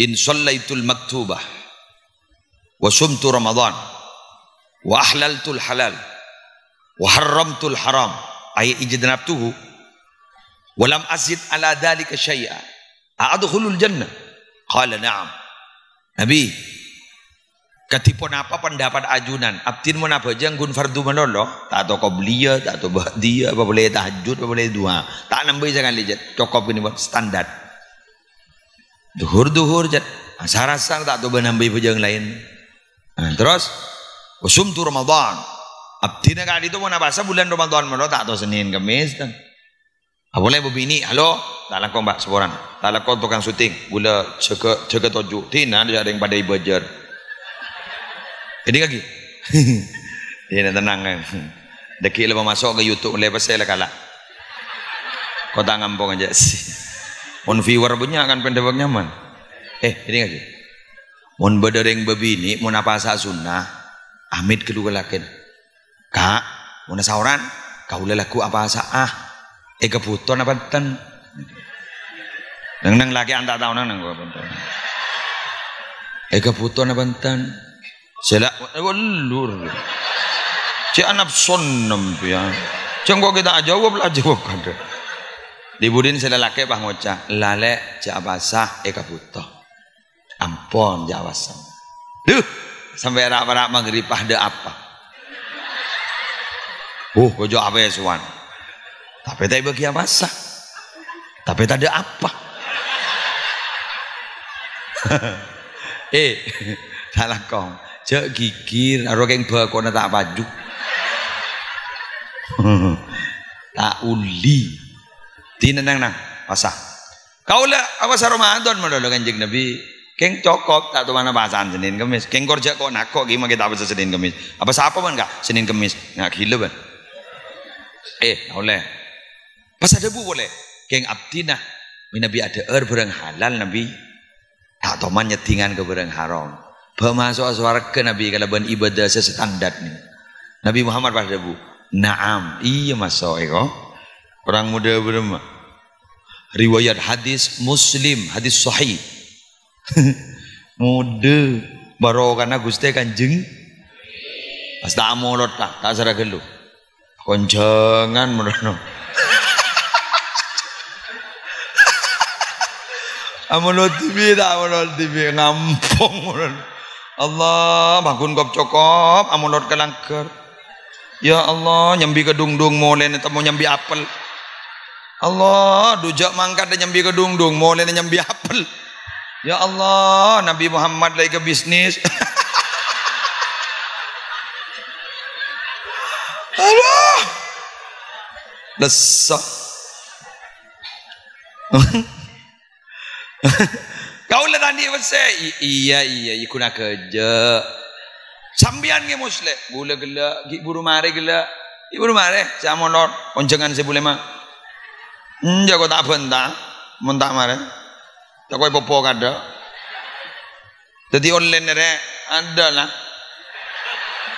in shallaitul maktubah wa sumtu Ramadan wa ahlaltul halal wa harramtul haram, ay ijtanabtuhu, wa lam azid ala dzalika syai'a, a adkhulul jannah? Qala, "Na'am." Nabi, kadhi ponapa pendapat ajunan? Abdhina mon abhâjâng ghun fardhu malolo, ta' to qobliyah, ta' to ba'diyah, apa polè tahajjud, apa polè du'a. Ta' nambâi sakalè, jâ'. Cokop ghânèka, standar. Dhuhur-dhuhur, jâ'. Asar-asar, ta' to bâ nambâi bhâjâng laèn. Nah, terros, "Wa sumtu Ramadan." Abdhina ka'dinto mon apasa bulân Ramadan malolo, ta' to Sennèn Kemmès, ta'. Apa polè bâbinè', "Halo, ta' langkong, Pak, saporana. Ta' langkong tokang syuting. Ghulâ jâgâ, jâgâ toju'. Dina jâ' rèng padâ è bâjâr." Ini kaki. Ini tenang, kan. Dâgghi' la maso' ka YouTube, lè pèssè la kala'. Kota ngampong aja sih. Mon viewer bânnya' kan pendewek nyaman. Eh, ini kaki. Mon bâdâ rèng bâbinè', mon apasa sunnah, amit ghâllu ka lakèna. "Ka', mon saoran, kaulâ lagghu' apasa'a. Èkabhuto napa enten?" Neng-neng lakè'an ta' tao neng-neng kok enten. "Èkabhuto napa enten?" Sè la, wellur. Cè' anapson sampèyan. Cè' engko' ghi' ta' ajâwâb, la ajâwâb kadhâ'. Dhi-budhina sè lalakè' pas ngoca', "Lalè', jâ' apasa, èkabhuto." "Ampon, jâ' apasa." Duh, sampè' ra'-para' maghrib, pas dâ' apa? Uh, kok jâ' apa è sowan? Tapè ta' èbâghi apasa. Tapè tadâ' apa? Eh, ta' langkong. Jâ' ghighir, aro kèng bhâkona ta' paju. Ta' ollè. Dina nang-nang, pasa. Kaulâ apasa Ramadan malolo Kanjeng Nabi. Kèng cokop, ta' toman apasa'an Sennèn Kemmès. Kèng kor jâ' ko'-nako' ghi' makè ta' apasa Sennèn Kemmès. Apasa apa bân, Ka'? Sennèn Kemmès. Nga' ghilâ bân. Eh, ta' ollè. Pas adhâbu polè, "Kèng abdhina mènabi adhâ'âr bhârâng halal, Nabi. Ta' toman nyeddhingan ka bhârâng haram." Bâ' maso'a sowarghâ Nabi kalabân ibadah sè standar nèka. Nabi Muhammad pas adhâbu, "Na'am, iyâ maso'è ko'." Korang modâ bârâmma? Riwayat hadis Muslim, hadis sahih. Modâ barokana Ghustè Kanjeng. Pas ta' amolot, ta', ta' sara ghâllu. Konjhângan menono. Amolot dhibi', ta' amolot dhibi', ngampong menono. Allah, magun kop-cokop, amolot ka langghâr. Ya Allah, nyambi ka dhungdhung, molèna temmo nyambi apel. Allah, dujâ' mangkat nyambi ka dhungdhung, molèna nyambi apel. Ya Allah, Nabi Muhammad la èkabisnis. Aduh. Lesso. Kaulâ ta' andi' pèssè. I-, iyâ, iyâ, iku nagâjâ. Sampèyan ngè Musleh, bulâ ghellâ', ghi' buru marè ghellâ'. Ghi' buru marè, sè amolot, onjhângan sè bulâ ma. Enjâ' ko' ta' bânta, mon ta' marè. Ta' kowè popo kadâ'. Dhâddhi online rè, adâ la.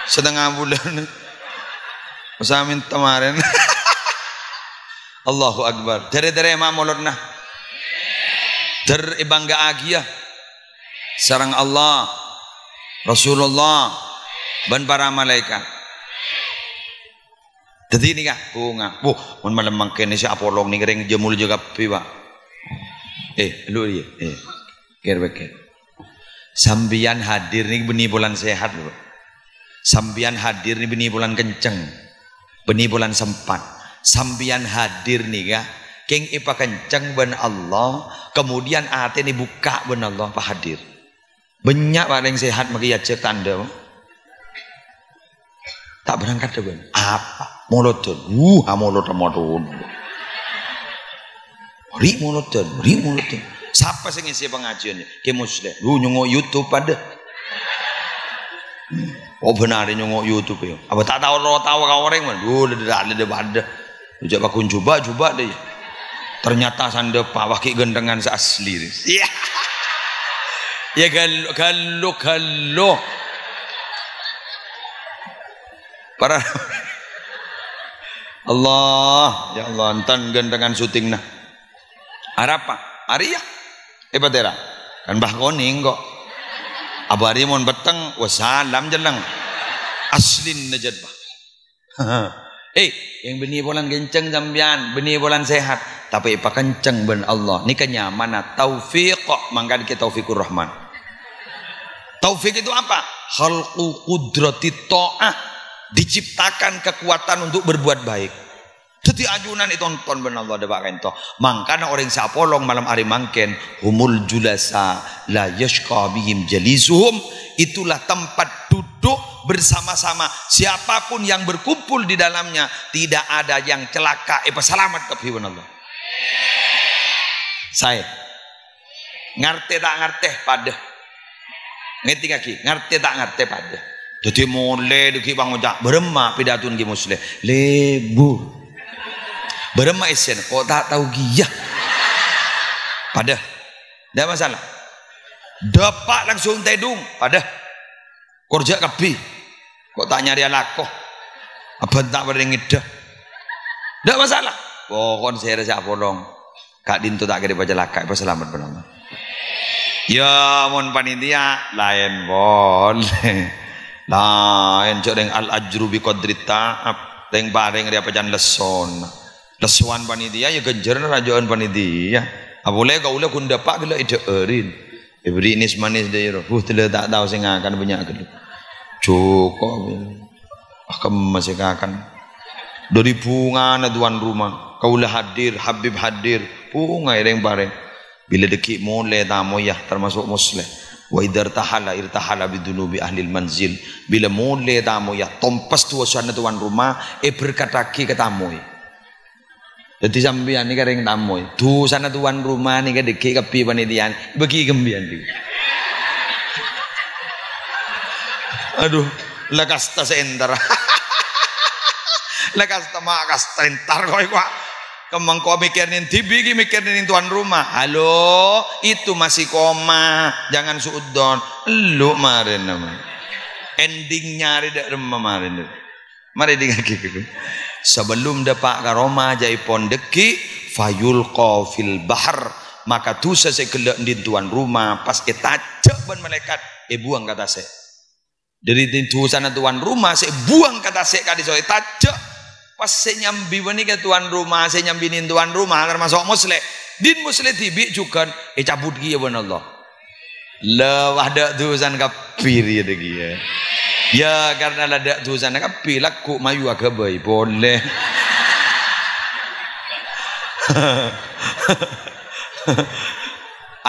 Satengnga bulân. Usaha mènta marèn. Allahu Akbar. Dârâ-dârâ ma' molodhâ. Dâr èbângga'aghiyâ sareng Allah, Rasulullah, bân para malaèkat. Dhâddhi nèka, bhunga. Wuh, mon malem mangkèn sè apolong nèka rèng jâ' molja kabbhi, Pak. Eh, lu, iyâ, eh. Kèr-pèkkèr. Sampèyan hadir nèka bânnè polana sehat, lho. Sampèyan hadir nèka bânnè polana kenceng. Bânnè polana sempat. Sampèyan hadir nèka kèng èpakenceng bân Allah, kemudian atèna èbukka' bân Allah, pas hadir. Bânnya' palèng sehat makè ajâk tandhâ. Ta' berangkat dâ' bân. Apa? Molodhân. Wuh, amolod amadhun. Ri' molodhân, ri' molodhân. Sapa sè ngèsè pangajiân? Kè Musleh. Lu nyongngo' YouTube padâ. Oh, bhender nyongngo' YouTube ya. Apa ta' tao lo tao ka orèng, man? Lu lè-, lè-, lè-, padâ. Jhâ' paghun jhubâ', jhubâ' deh. Ternyata sandhâpa, wah, ghi' ganthengan sè asli. Iyâ. Ya, ghâllu, ghâllu, ghâllu. Para Allah, ya Allah, enten ganthengan syutingna. Arapa? Arèya. È, patèra. Kan bâh konèng kok. Abâ' arèya mon petteng, wassalam jelleng. Aslina jhât bâh. Eh, yang bânnè polana kenceng sampèyan, bânnè polana sehat, tapè èpakenceng bân Allah. Nèka nyamana taufik, mangkana kè Taufikur Rahman. Taufik itu apa? Khalqu qudratit ta'ah, diciptakan kekuatan untuk berbuat baik. Dhâddhi ajunan ètonton bân Allah dâpa' ka'dinto. Mangkana orèng sè apolong malem arè mangkèn, humul julasa la yasyqa bihim jalisuhum, itulah tempat duduk bersama-sama. Siapapun yang berkumpul di dalamnya, tidak ada yang celaka, èpasalamet kabbhi bân Allah. Saè. Ngartè ta' ngartè, padâ. Ngèdingngaghi, ngartè ta' ngartè, padâ. Dhâddhi molè dâgghi' pangoca', "Bârâmma pidatona Kè Musleh?" "Lebur." "Bârâmma essèna?" "Kok ta' tao kèya." Padâ. Ndak masalah. Dâpa' langsung tèdung, padâ. Kor jhâ' kabbhi. Kok ta' nyarè alako? Abhânta' padâ ngèdhâ. Ndak masalah. Pokon sèra sè apolong. Ka'dinto ta' kèra èpacalaka, èpasalamet bân Allah. Ya, mon panitia, laèn polè. Laèn, jhâ' rèng al ajru bi qadri ta'ab. Rèng-parèng rèya pacan lessona. Lessowan panitia, ya ghânjhârânna rajâ'ân panitia. Apolè kaulâ ghun dâpa' ghellâ' èdhâ'ârin. Èbherri' nes-manes dâ'iyâ, roh. Huh, tella ta' tao sè ngakan bânnya' ghâllu. Jokop. Ah, kemma sè ngakan. Dâri bhungana tuan rumah. Kaulâ hadir, Habib hadir. Bhunga èrèng-parèng. Bilâ dâgghi' molè tamoyya, termasuk Musleh. Wa idza irtahala, irtahala bidzunubi ahlil manzil. Bilâ molè tamoyya, tompes dosana tuan rumah, èberkadhâghi ka tamoy. Dhâddhi sampèyan nèka rèng tamoy. Dusana tuan rumah nèka dâgghi' kabbhi panitia, bâgi ka sampèyan nèka. Adhu, la kasta sè entar. La kasta ma' kasta entar kowe, kwa. Kemma engko' mèkkèrè dhibi' ghi' mèkkèrè tuan rumah. Halo, itu masih koma, jangan suudzon. Ellu' marèna, ma. Endingnya arè dâ' remma marèna. Marè èdingngaghi ghâllu. Sabellum dâpa' ka roma, jhâ'èpon dâgghi', fayulqa fil bahr. Maka dusa sè ghellâ' andi' tuan rumah pas ètajhâ' bân malaèkat, èbuwâng ka tasè'. Dâri dusana tuan rumah sè èbuwâng ka tasè' ka'dinto ètajhâ', pas sè nyambi panèka tuan rumah, sè nyambi andi' tuan rumah, termasuk Musleh. Andi' Musleh dhibi' jhughân ècabut kèya bân Allah. La, wa dâ' dusana kabbhi rèya dâgghi', ya. Ya, karna la dâ' dusana kabbhi, lagghu' mayu aghâbây polè.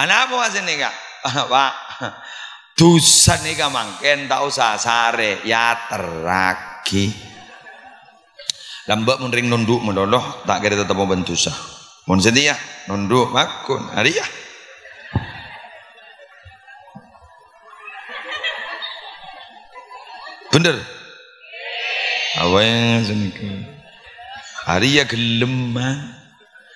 Anapa wa' sè nèka? Wa', dusa nèka mangkèn ta' osa sarè, èyaterraghi. Lambâ' mon rèng nondhu' malolo, ta' kèra tateppo bân dusa. Mon satèya, nondhu' makkon, arèya. Bhender? Awè sanèka. Arèya ghellem, man.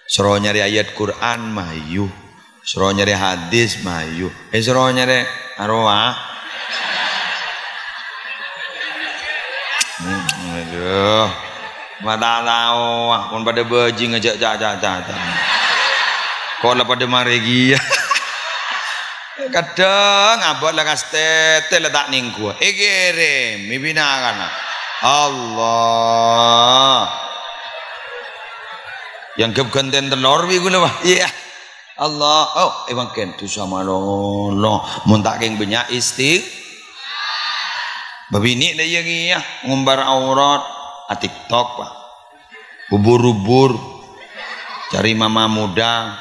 Soro nyarè ayat Qur'an, mayu. Soro nyarè hadis, mayu. Eh, soro nyarè arowa. Hmm, adhu. Ma' ta' tao, ah, mon padâ bajing ajâ' ca-, ca-, ca-, ca-. Kok la padâ marè kèya. Kadhâng abâ' la kastètè la ta' nèngghuwâ. Èkèrèm, èpinakana. Allah. Èangghep ghântèn tellor bi' ghulâ, Pak. Iyâ. Allah, oh, è mangkèn dusa malolo. Mon ta' kèng bânnya' isti-, Bâbinè' la iyâ kèya, ngompar aurat, a-TikTok, Pak. Ubur-ubur, carè mama muda,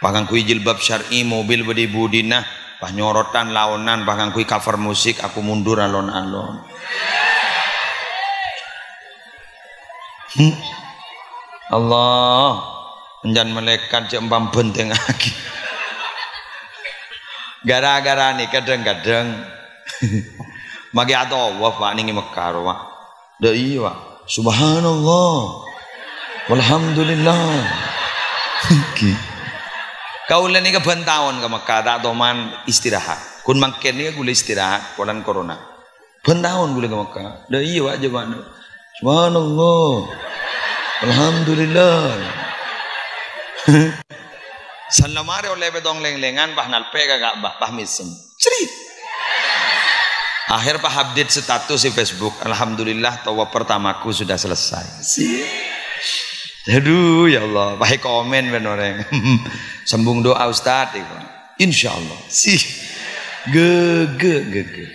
pangangghuy jilbab syar'i, mobil bâdâ è budina, Pas nyorotan laonan, pas ngangghuy cover musik, aku mundur alon-alon. Hmm. Allah, enjân malaèkat jhâ' empam bhântèngngaghi. Gara-gara nèka kadhâng-kadhâng. Maghi atowaf, Pak, nèng è Mekkah, Pak. Dâ' iyâ, Pak. Subhanallah. Walhamdulillah. Ghi. Kaulâ nèka bân taon ka Mekkah, ta' toman istirahat. Ghun mangkèn nèka kaulâ istirahat, polana corona. Bân taon kaulâ ka Mekkah. Dâ' iyâ, Pak, jhâ' bâ'na. Subhanallah. Alhamdulillah. Salamare olle pètong lèng-lèngan, pas nalpè' ka Ka'bah, pas mèsem. Cerit. Akhir pas update status di Facebook, "Alhamdulillah, tawaf pertamaku sudah selesai." Si. Aduh, ya Allah, pas komen bân orèng. "Sambung doa, Ustaz," iku. "Insyaallah." Si. Gege, gege.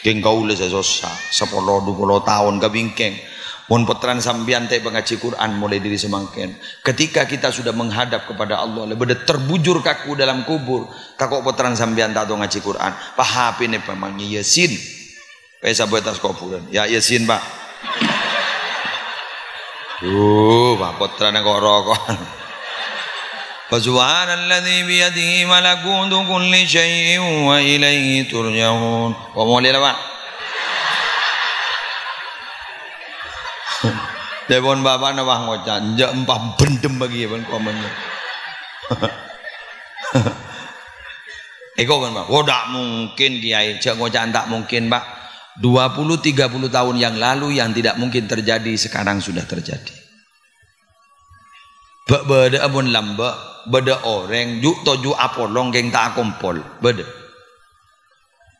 Kèng kaulâ sè sossa, sapolo, dupolo taon kabingkèng. Mon pottrana sampèyan ta' pangajhi Qur'an molaè dâri samangkèn. Ketika kita sudah menghadap kepada Allah, la bâdâ terbujur kaku dalam kubur. Tako' pottrana sampèyan ta' tao ngajhi Qur'an. Pas H P-na pamangè Yasin. Pas sabâ attas kobhurân. "Ya Yasin, Pak." Duh, Pak, pottrana ko'-roko'. "Fa subhanalladzi biyadihi malakutu kulli syai'in wa ilaihi turja'un." Kok molè la, Pak? Dâpon bapa'na pas ngoca', "Enjâ' empam bhendhem bâgi bân komennya." Eko kan, Pak? "Wah, ta' mungkin, Kiai." Jhâ' ngoca'an ta' mungkin, Pak. Dua puluh, tiga puluh tahun yang lalu yang tidak mungkin terjadi, sekarang sudah terjadi. Bâ-, bâdâ'â mon lambâ', bâdâ orèng ju'-toju' apolong kèng ta' akompol. Bâdâ?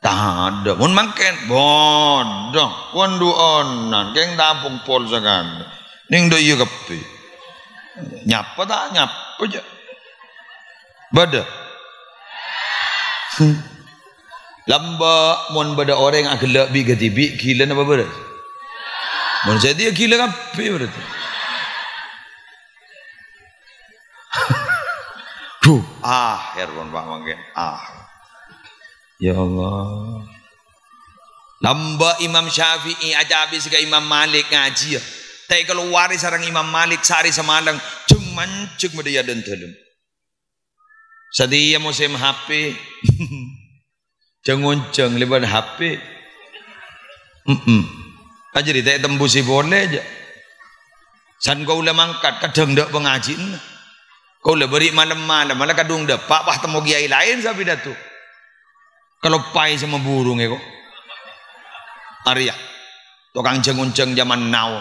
Tadâ'. Mon mangkèn, bâdâ. Wan du'ânan, kèng ta' akompol sakalè. Nèng dâ' iyâ kabbhi. Nyapa ta' nyapa jhâ'. Bâdâ? Lambâ' mon bâdâ orèng aghellâ' bi' kadhibi', ghilâ napa bârâs? Mon satèya ghilâ kabbhi berarti. Duh, akhèr pon, Pak, mangkèn. Ah. Ya Allah. Lambâ' Imam Syafi'i acabis ka Imam Malik ngajhiyâ. Ta' èkalowarè sareng Imam Malik saarè samalem, jhâng-manjhâng bâdâ è dâlem. Satèya mosèm H P. Jhâng-onjhâng lèbât H P. Mm-mm. Ajâriyâ ta' ètembusè polè jhâ'. San kaulâ mangkat, kadhâng dâ' pangajhiânna. Kaulâ bâri' malem-malem, mala kadhung dâpa', pas temmo kiai laèn sè apidato. Kaloppaè sè maburung è ko'. Arèya. Tokang jhâng-onjhâng jhâman now.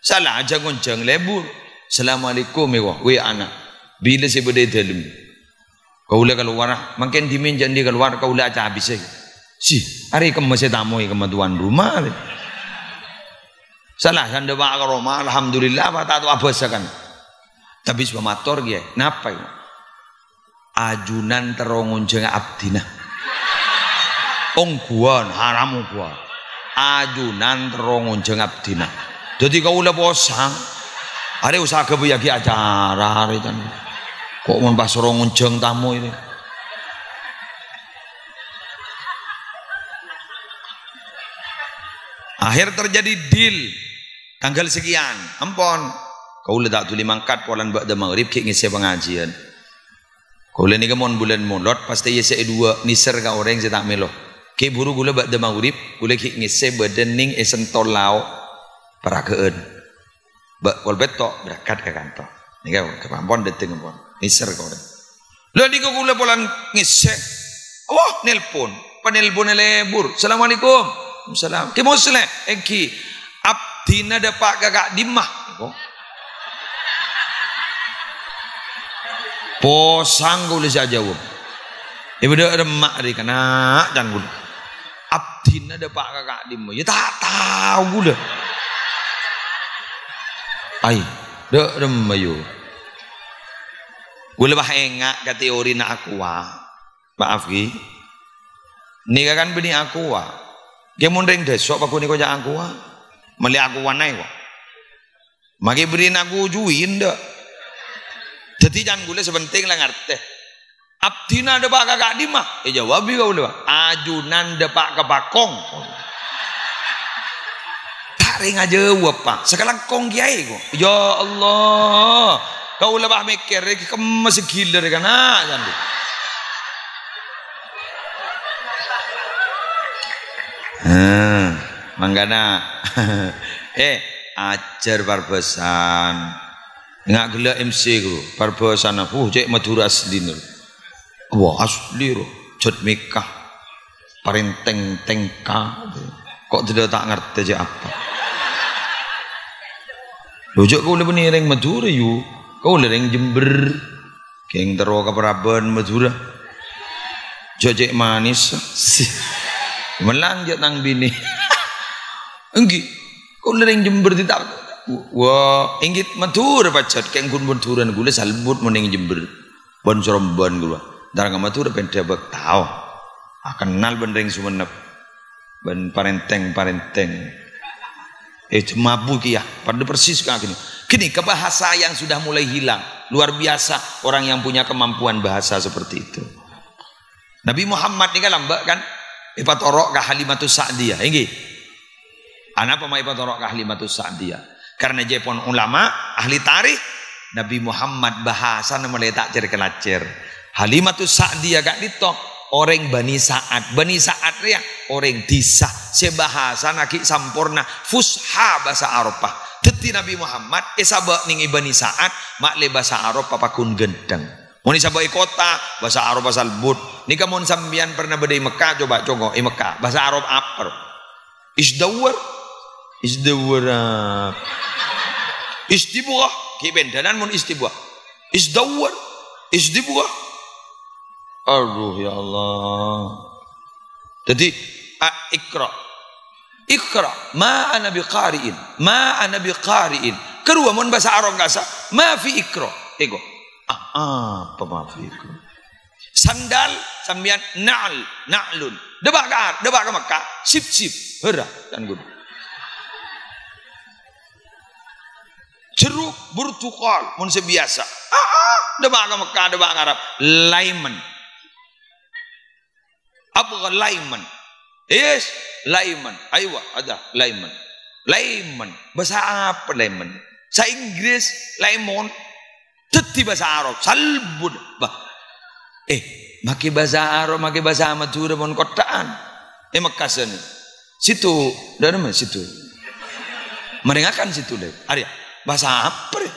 Sala jhâng-onjhâng lebur. "Assalamualaikum," è ko', W A-na. Bilâ sè bâdâ è dâlem. Kaulâ kalowar, mangkèn dhimèn jhâ' andi' kalowar, kaulâ acabisè. "Si, arè kemma sè tamoy kemma tuan rumah," arè. Sala sandhâpa ka roma, alhamdulillah, apa ta' tao abhâsa kan. Tapè sè mator, Kiai, napa, è ko'? Ajunan terro ngonjhânga abdhina. Ongghuwân, haram ongghuwân. Ajunan terro ngonjhânga abdhina. Dhâddhi kaulâ posang. Arè usaha ghâbâyyaghi acara arè can. Ko' mon pas terro ngonjhâng tamoy. Akhir terjadi deal. Tangghâl sekian, ampon. Kaulâ ta' dhuli mangkat polana bâ'da maghrib ghi' ngèssè pangajiyân. Kaulâ nèka mon bulân Molot, pas tèya sè è duwâ' nèser ka orèng sè ta' mèlo. Ghi' buru kaulâ bâ'da maghrib, kaulâ ghi' ngèssè bâdâ nèng è sentol lao' Paraghâ'ân. Bâ-, pol pètto' berangkat ka kantor. Nèka ka ampon dâteng ampon. Nèser ka orèng. Lha nèka kaulâ polana ngèssè. Wah, nelpon. Panelponna lebur. "Assalamualaikum." "Waalaikumsalam." "Kè Musleh?" "Èngghi." "Abdhina dâpa' ka ka'dimma?" Posang kaulâ sè ajâwâb. È bâdâ remma' rè kana' can kaulâ. "Abdhina dâpa' ka ka'dimma?" Yâ ta' tao kaulâ. Ai, dâ' remma yâ. Kaulâ pas enga' ka teorina Aqua. Maaf, ghi. Nèka kan bânnè Aqua. Ghi mon rèng dâso' paghun nèko ca' Aqua. Mellè Aqua naè, wa. Maghi bârri'na aku juwi endâ'. Dhâddhi can kaulâ sè pentèng la ngartè. "Abdhina dâpa' ka ka'dimma?" Èjâwâbi kaulâ, "Ajunan dâpa' ka Pakong." Ta' rèng ajâwâb, Pa'. Sakalangkong kèyaè, ko'. Ya Allah. Kaulâ pas mèkkèr, kemma sè ghilâ rè kana', ca'na. Hah, mangkana. Eh, ajhâr parbhâsaan. Nga' ghellâ' M C ku, parbhâsana, huh, cè' Madhurâ aslina. Wah, asli, ro. Jhât mèka. Parèntèng tèngka. Ko' dhâddhi ta' ngartè cè' apa. Lho, jhâ' kaulâ bânnè rèng Madhurâ, yu. Kaulâ rèng Jember. Kèng terro ka Paraban Madhurâ. Jhâ' cè' manis. Si. Mèlang jhâ' tang binè. Ènggi. Kaulâ rèng Jember dhita. Wah, ènggi Madhurâ pajhât. Kèng ghun Madhurâna kaulâ salbut mon nèng Jember. Bân Sarombân kaulâ. Dârâ ka Madhurâ pènḍâ bâk tao. Ah, kennal bân rèng Sumenep. Bân parèntèng-parèntèng. Eh, mabuk ya. Padâ persis ka gini. Gini, ke bahasa yang sudah mulai hilang. Luar biasa orang yang punya kemampuan bahasa seperti itu. Nabi Muhammad nèka lambâ' kan? Èpatoro' ka Halimatus Sa'diyah, ènggi? Anapa ma' èpatoro' ka Halimatus Sa'diyah? Karena jhâ' pon ulama, ahli tarikh, Nabi Muhammad bhâsana molaè ta' cèr-kalacèr. Halimatus Sa'diyah ka'dinto orèng Bani Sa'ad. Bani Sa'ad rèya orèng dhisa sè bhâsana ghi' samporna, fusha bhâsa Aropa. Dhâddhi Nabi Muhammad èsabâ' nèng è Bani Sa'ad, ma'lè bhâsa Aropa paggun ghânḍhâng. Mon èsabâ' è kottha, bhâsa Aropa salbut. Nèka mon sampèyan pernah bâḍâ è Mekka, coba congo' è Mekka. Bhâsa Arab apa? Isdawwar. Isdawwar. Istibghah. Ghi' pènḍânan mon istibghah. Isdawwar. Istibghah. Aduh, ya Allah. Dhâddhi, a, iqra. Iqra. Ma ana biqari'in. Ma ana biqari'in. Karowa mon bhâsa Arab kasa, ma fi iqra. Èko. Ah, apa ma fi iqra? Sandal, sampèyan na'al, na'lun. Dâpa' ka, dâpa' ka Mekka, sip-sip. Hera, kan gun. Jeruk, burtukal, mon sè biyasa. Ah, ah, dâpa' ka Mekka, dâpa' ka Arab. Lemon. Apa lemon? Yes, lemon. Aywa, ada lemon. Lemon. Bhâsa apa lemon? Sa Inggris, lemon. Dhâddhi bhâsa Arab, salbut. Bah. Eh, makè bhâsa Arab, makè bhâsa Madhurâ mon kotta'an. È Mekka sènè. Situ, dâ'ramma situ. Marèngakan situ, lè. Arèya, bhâsa apa, rè?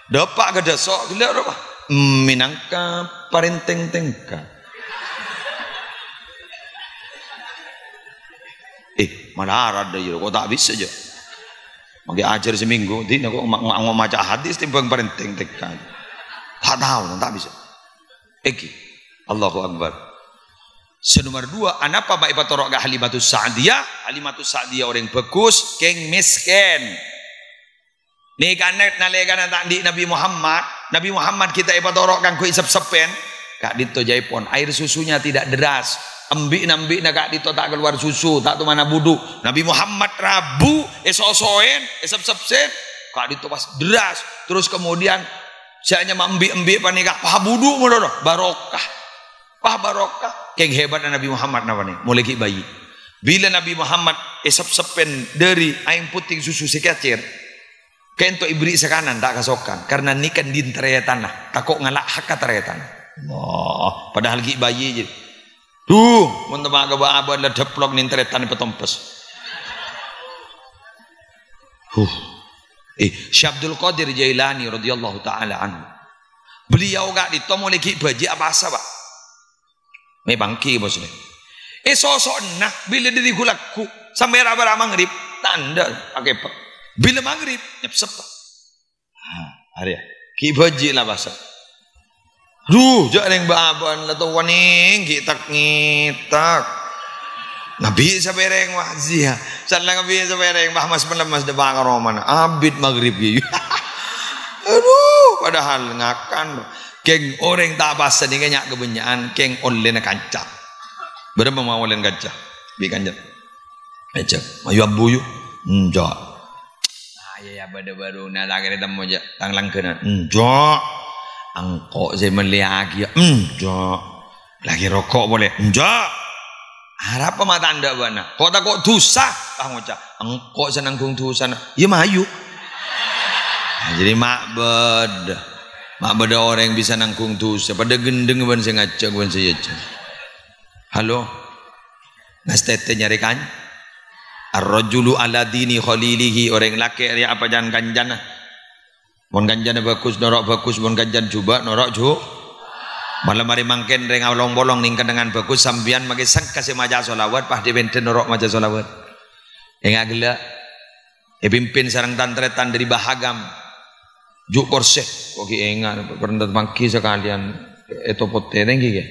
Dâpa' ka dâso', ghellâ' rowa. Mènangka parèntèng tèngka. Eh, malarat dâ' iyâ, ko' ta' bisa, jâ. Mangkè ajhâr samènggu, dina ko' ma-, ma-, maca hadis tèmbhâng parèntèng tèngka. Ta' tao, ta' bisa. Ènggi. Allahu Akbar. Sè nomer dua, anapa ma' èpatoro' ka Halimatus Sa'diyah? Halimatus Sa'diyah orèng bhâghus, kèng mèskèn. Nèkana nalèkana ta' anḍi' Nabi Muhammad, Nabi Muhammad ghi' ta' èpatoro' kaangghuy sep-seppèn. Ka'ḍinto jhâ' pon, air susunya tidak deras. Embi'na-embi'na ka'ḍinto ta' kalowar susu, ta' tomana buḍu. Nabi Muhammad rabu, èso-soèn, èsep-seppèn. Ka'ḍinto pas deras. Terus kemudian, sè anyama embi'-embi' panèka, pas buḍu molo, barokah. Pas barokah. Kèng hebatna Nabi Muhammad napa nè? Molaè ghi' bâji'. Bilâ Nabi Muhammad èsep-seppèn ḍâri aèng potèng susu sè kacèr, ka'ḍinto èberri' sakanan, ta' kasokan. Karna nèka ḍin tarètanna, tako' ngala' hakka tarètanna. Allah, padahal ghi' bâji', jâ. Duh, mon temma' ka bâ'-abâ'ân la dâplok ḍin tarètanna èpatompes. Huh. Eh, Syekh Abdul Qadir Jailani radhiyallahu ta'ala anhu. Beliau ka'ḍinto molaè ghi' bâji' apasa, Pak. Mè' pangghi, Bos, nè. Èso-soènna, bilâ ḍâri ghu-lagghu, sampè' ra-bârâ' maghrib, ta' enḍâ', akèpèk. Bilâ maghrib, nyepsep. Ha, arèya. Ghi' bâji' la bâsa. Duh, jâ' rèng bâ'-abâ'ân la towa nèng, ghi' tak-ngètak. Ngabi' sapèrèng, wah, zia. Salla ngabi' sapèrèng, wah, mas-malemas dâpa' ka romana. Abit maghrib, ghi. Aduh, padahal ngakan. Kèng orèng ta' apasa nèka nya' kabânnya'an, kèng ollèna kanca. Bârâmma ma' ollèna kanca? Bi' kanca. Èjhâk, mayu ambu yu. Enjâ'. Ah, iyâ, iyâ, bâḍâ bâruna, ta' kèra temmo, jâ'. Tang langghânan. Enjâ'. Engko' sè mellèyaghiyâ, enjâ'. Lagi roko' polè, enjâ'. Arapa ma' ta' endâ' bâ'na? Ko' tako' dhusa? Pas ngoca', engko' sè nanggung dhusana. Iyâ mayu. Nah, jadi ma' bâdâ. Ma' bâdâ orèng bisa nanggung dhusa. Padâ ghendheng bân sè ngajhâk, bân sè èyajhâk. Halo? Ngastètè nyarè kan? Ar-rajulu ala dini khalilihi. Orèng lakè' rèya apa jân kancana? Mon kancana bhâghus, noro' bhâghus. Mon kancana jhubâ', noro' jhu-, Malem arè mangkèn rèng along-polong nèng kennengngan bhâghus, sampèyan makè sengka sè maca sholawat, pas dhi-, bhendher noro' maca sholawat. Enga' ghellâ'. Èpimpin sareng tan-tarètan dâri Bahagam. Ju' korsè, ko' ghi' enga', pernah mangghi sakalèyan ètopot tèngghi, ghi.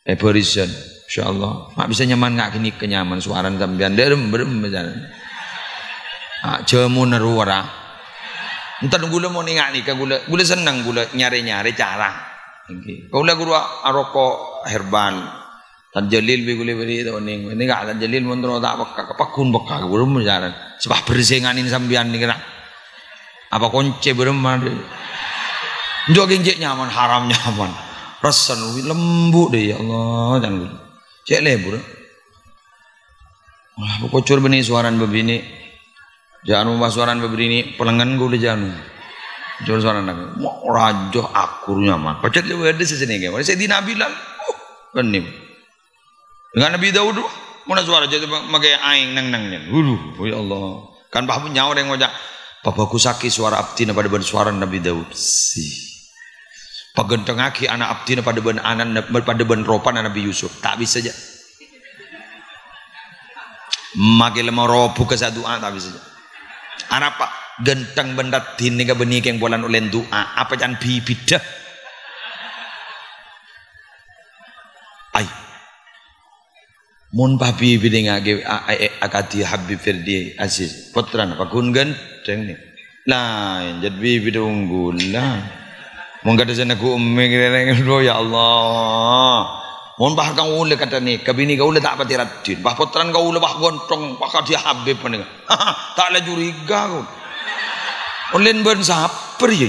Eh, barisan. Insyaallah. Ma' bisa nyaman nga' ghânèka nyaman sowarana sampèyan. Dârem-bârem, misalnya. Ah, jhâmona rowa ra. Enten ghulâ mon enga' nèka, ghulâ, ghulâ senneng ghulâ nyarè-nyarè cara. Ngghi. Kaulâ ghuru a-, aroko' herbal. Tan Jalil bi' ghulâ bâri' ta' onèng. Nèka Tan Jalil mon terro ta' pekka, pagghun pekka, ghulâ misalnya. Sè pas bherrâs enga' nèn sampèyan nèka ra. Apa koncè bârâmma, dhi? Enjâ' ghi' cè' nyaman, haram nyaman. Rassana lembu', dhi, ya Allah, can ghulâ. Cè' lebur. Wah, pokok cor bânnè sowarana bâbinè'. Jhâ' anu pas sowarana bâbinè', pelengngen ghulâ jhâ' anu. Cor sowarana. Mo' rajâ akur nyaman. Pacet lè bâdâ sè sènèngè. Sayyidina Bilal. Uh, bânnè. Dengan Nabi Daud, mon sowara jhâ' makè aèng neng-neng, nyen. Waduh, ya Allah. Kan pas bânnya' orèng ngoca', "Pabhâghusaghi sowara abdhina padâ bân sowarana Nabi Daud." Si. "Paghânthengngaghi ana' abdhina padâ bân ana'na, padâ bân ropana Nabi Yusuf." Ta' bisa, jhâ'. Makè lemma robu ka sadu'a, ta' bisa, jhâ'. Arapa? Ghântheng bân raddhin nèka bânnè kèng polana ollè du'a. Apa can bibidhâ? Ai. Mon pas bibidhâ ngaghi a-, a-, e-, akadhi Habib Ferdi Aziz, pottrana pagghun ghântheng nè. Laèn, jhât bibidhâ unggulan. Mon kadhâ' sè neggu' emmè kèrèng, aduh, ya Allah. Mon pas kaulâ kadhâ' nèka, binè kaulâ ta' patè raddhin. Pas pottrana kaulâ, pas ghântheng, pas kadhi Habib panèka. Ta' la curiga kaulâ. Ollèna bân saper, yâ.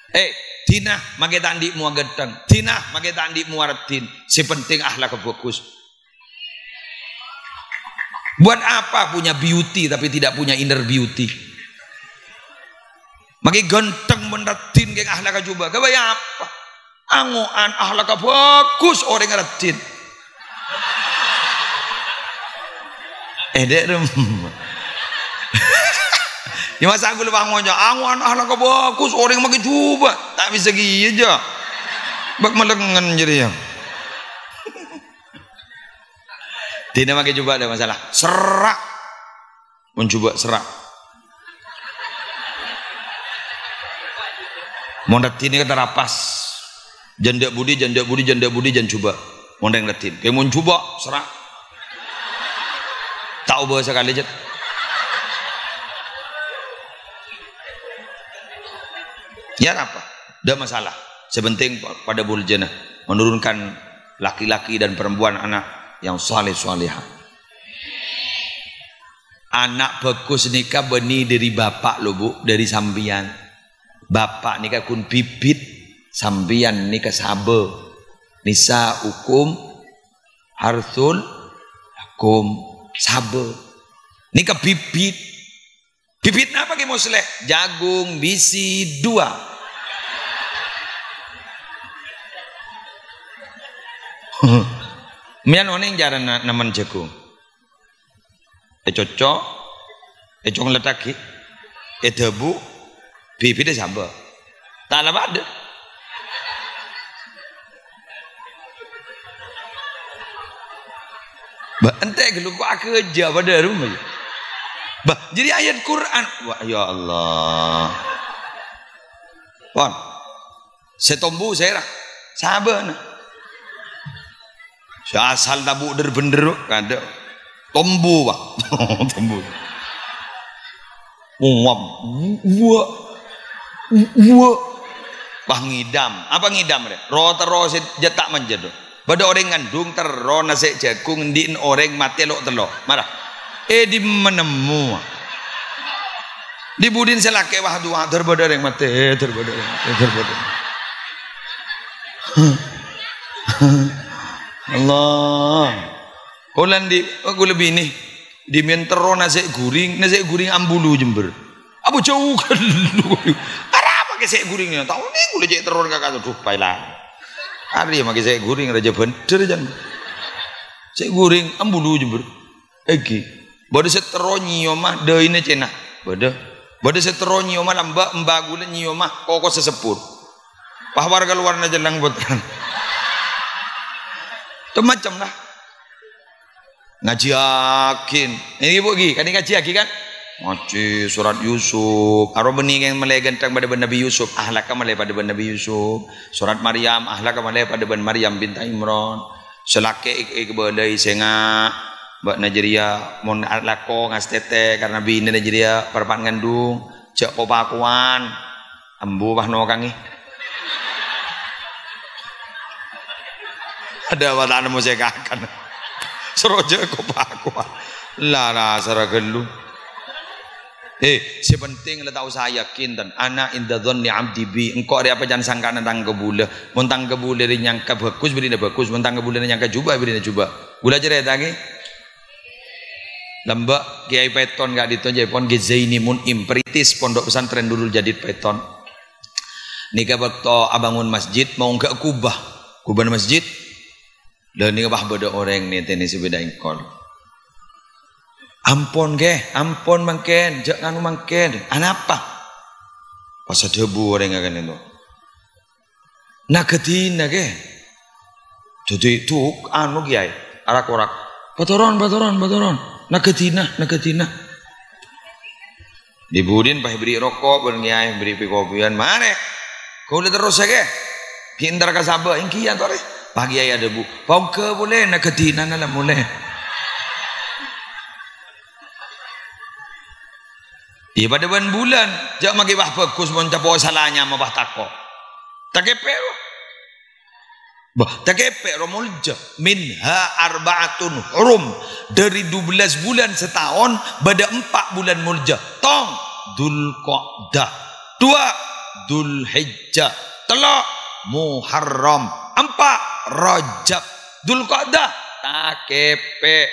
Eh, dhina makè ta' andi' mowa ghântheng, dhina makè ta' andi' mowa raddhin. Sè penting akhlakka bhâghus. Buat apa punya beauty tapi tidak punya inner beauty? Makè ghântheng bân raddhin kèng akhlakka jhubâ', ghâbây apa? Ango'an akhlakka bhâghus orèng raddhin. Eh, dek, rem. Ya, masa aku lupa ngoca', "Ango'an akhlakka bhâghus, orèng makè jhubâ'." Ta' bisa kèya, jhâ'. Bâk melengngen jârèya. Dhina makè jhubâ' ta' masalah. Sera'. Mon jhubâ' sera'. Mon raddhin nèka tarapas. Jhân dâ' budi, jhân dâ' budi, jhân dâ' budi, jhân jhubâ'. Mon rèng raddhin. Kèng mon jhubâ', sera'. Ta' obâ sakalè, jhât. Ya, napa? Ndak masalah. Sè penting pa-, padâ buljâna. Menurunkan laki-laki dan perempuan anak yang saleh salehah. Ana' bhâghus nèka bânnè dhâri bapa', lo, Bu, dhâri sampèyan. Bapa' nèka ghun bibit, sampèyan nèka sabâ. Nisa'ukum hartsul lakum, sabâ. Nèka bibit. Bibit napa, Kè Musleh? Jagung bisi dua. Mèyan onèng carana nemmen jagung. Ècocco', èconglèttaghi, èdhâbu, bibidhâ sabâ. Ta' la padâ. Bâ, entè' ghâllu ko' aghâjâ padâ roma, yâ. Bâ, jârèya ayat Qur'an. Wah, ya Allah. Pon. Sè tombu sèra? Sabâna. Sè asal tabu' dhâr-bhendhâr, kadâ'. Tombu, Pak. Tombu. Uwap. Uwa'. Uwa'. Wah, ngidam. Apa ngidam, rè? Ro-terro sè jhâ' ta' manjâ, do. Bâdâ orèng ngandung terro nasè' jagung, andi' orèng matè lo'-tello'. Mara. È dimma nemmo? Di budin sè lakè', wah, duwâ', dâr bâdâ rèng matè, dâr bâdâ rèng matè, dâr bâdâ. Allah. Kaulâ ndi', oh, kaulâ binè. Dhimèn terro nasè' ghuring, nasè' ghuring ambulu Jember. Apa jhâu ghâllu. Arapa kè sè' ghuring? Tao nèko lè cè' terro ka ka'dinto, duh, paèla. Arè makè sè' ghuring rajâ bhender, jân. Sè' ghuring ambulu Jember. Èngghi. Bâdâ sè terro nyèyoma dâina cèna. Bâdâ. Bâdâ sè terro nyèyoma lambâ', emba kaulâ nyèyoma koko sè seppur. Pahwar kaluwarna celleng potèn. Macem-macem la. Ngajhiyaghi. Ini, Bu, ghi, kan ngajhiyaghi, kan? Ngajhi surat Yusuf. Aro bânnè kèng malè ghântheng padâ bân Nabi Yusuf. Akhlakka malè padâ bân Nabi Yusuf. Surat Maryam. Akhlakka malè padâ bân Maryam binti Imran. Sè lakè' èk-, èkabâlâi sènga'. Bâ'na jârèya mon alako ngastètè karena binèna jârèya parappa'na ngandung. Jhâ' ko-pakowan. Ambu, wah, nokangè. Adâ' wa ta' nemmo sè èkakan. Soro jhâ' ko-pakowan. La, la, sara ghâllu. Eh, sè penting la tao sè yakin, tan. "Ana inda dzanni abdi bi." Engko' rè apa can sangkana tang kabulâ. Mon tang kabulâ rè nyangka bhâghus, bherri'na bhâghus. Mon tang kabulâ rè nyangka jhubâ', bherri'na jhubâ'. Kaulâ carètaghi. Lambâ' Kèyaè Pèton ka'dinto, jhâ' pon ghi Zaini Mun'im, perintis Pondok Pesantren Nurul Jadid Pèton. Nèka bâkto abângon masjid, maongghâ kubah. Kubâna masjid. Lah, nèka pas bâdâ orèng nètènè sepèda èngkol. "Ampon, Kè, ampon mangkèn, jhâ' nganu mangkèn." "Anapa?" Pas adhâbu orèngnga ka'dinto. "Naghâdhina, Kè." Dhâddhi, dhu, anu, Kèyaè, arak-orak. "Patoron, patoron, patoron. Naghâdhina, naghâdhina." Di budin pas èberri' roko' bân Kèyaè, èberri' pi-kopiyan, "Marè. Kaulâ terros, Kè. Ghi' entar ka sabâ, èngghi ya, torè." Pas Kèyaè adhâbu, "Paongghâ polè, naghâdhinana la molè." Iyâ, padâ bân bulân, jhâ' makè wah bhâghus mon capo' sala nyama wah tako'. Takèpè' ro. Bah, takèpè' ro molja. "Minha arba'atun hurum." Dari dua belas bulan setaon, bâdâ empa' bulân molja. Tong, Dzulqa'dah. Dua, Dzulhijjah. Tello', Muharram. Empa', Rajab. Dzulqa'dah, takèpè'.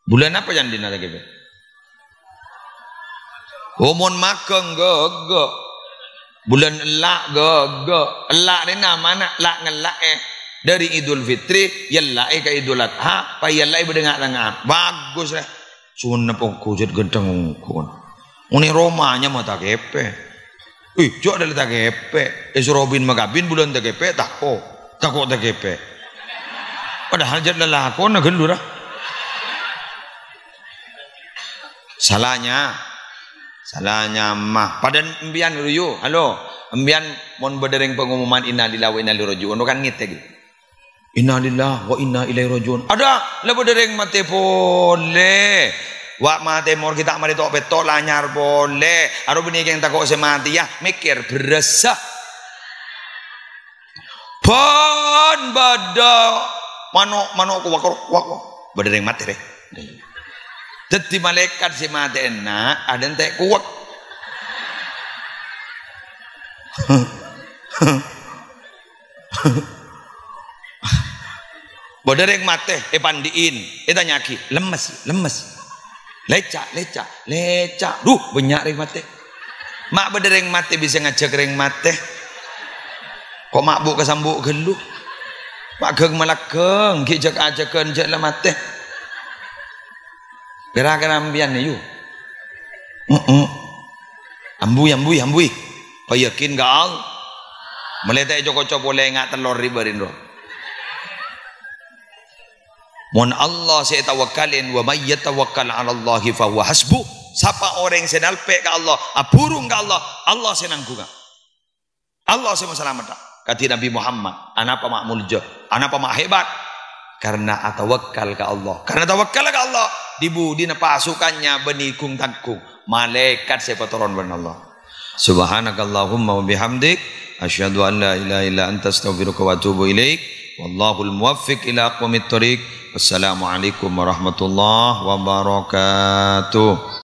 Bulân apa candhina laghi, Bè? Oh, mon maghâng, ghâghâ. Bulân ella', ghâghâ. Ella' rè namana la' ngella'è. Dâri Idul Fitri, èella'è ka Idul Adha, pas èella'è bâdâ nga'-, tengnga'an. Bagus, rè. Sunnep ongghu, jhât ghântheng ongghu. Mon è roma nyama takèpè'. Ih, jhâ' dâlâ takèpè'. Èsoro bin makabin bulân takèpè', tako'. Tako' takèpè'. Padahal jhât lalakonna ghâllu, ra. Salanya. Salanya mah. Padahal empiyan, ru, yu. Halo. Empiyan mon bâdâ rèng pengumuman innalillahi wa inna ilaihi raji'un, kan ngètè, ghi. Innalillahi wa inna ilaihi raji'un. Adâ, la bâdâ rèng matè polè. Wa' matè mor ghi' ta' marè to'-pèto' la anyar polè. Aro bânnè kèng tako' sè matèya, mèkkèr bherrâssa. Bân bâdâ mano', mano' kowak, kowak, kowak. Bâdâ rèng matè, rè. Dâddhi malaèkat sè matè'ana adântè' kowak. Bâdâ rèng matè, èpandi'in, ètanya'aghi, "Lemmes, lemmes." "Lèca', lèca', lèca'." Dhu, bânnya' rèng matè. Ma' bâdâ rèng matè bisa ngajhâk rèng matè. Ko' mabuk kasambu' ghâllu. Maghâng malaghâng, ghi' jhâk-ajhâghân jhâ' la matè. Kèra-kèra empiyan, yu. Heeh. Ambuy, ambuy, ambuy. Payakin ka Allah. Malè ta' èco-koco polè nga' tellor ri bârin ro. Mon Allah sè ètawakkalin, "Wa may yatawakkal 'alallahi fa huwa hasbuh." Sapa orèng sè nalpè' ka Allah, abhurung ka Allah, Allah sè nangghungnga. Allah sè masalameddhâ. Kadhi Nabi Muhammad, anapa ma' molja, anapa ma' hebat? Karena atawakkal ka Allah. Karena tawakkal ka Allah, di-budina pasukannya bânnè ghung-tangghung, malaèkat sè èpatoron bân Allah. Subhanakallahumma wa bihamdik, asyhadu an la ilaha illa anta, astaghfiruka wa atubu ilaik. Wallahul muwaffiq ila aqwamit thoriq. Wassalamualaikum warahmatullahi wabarakatuh.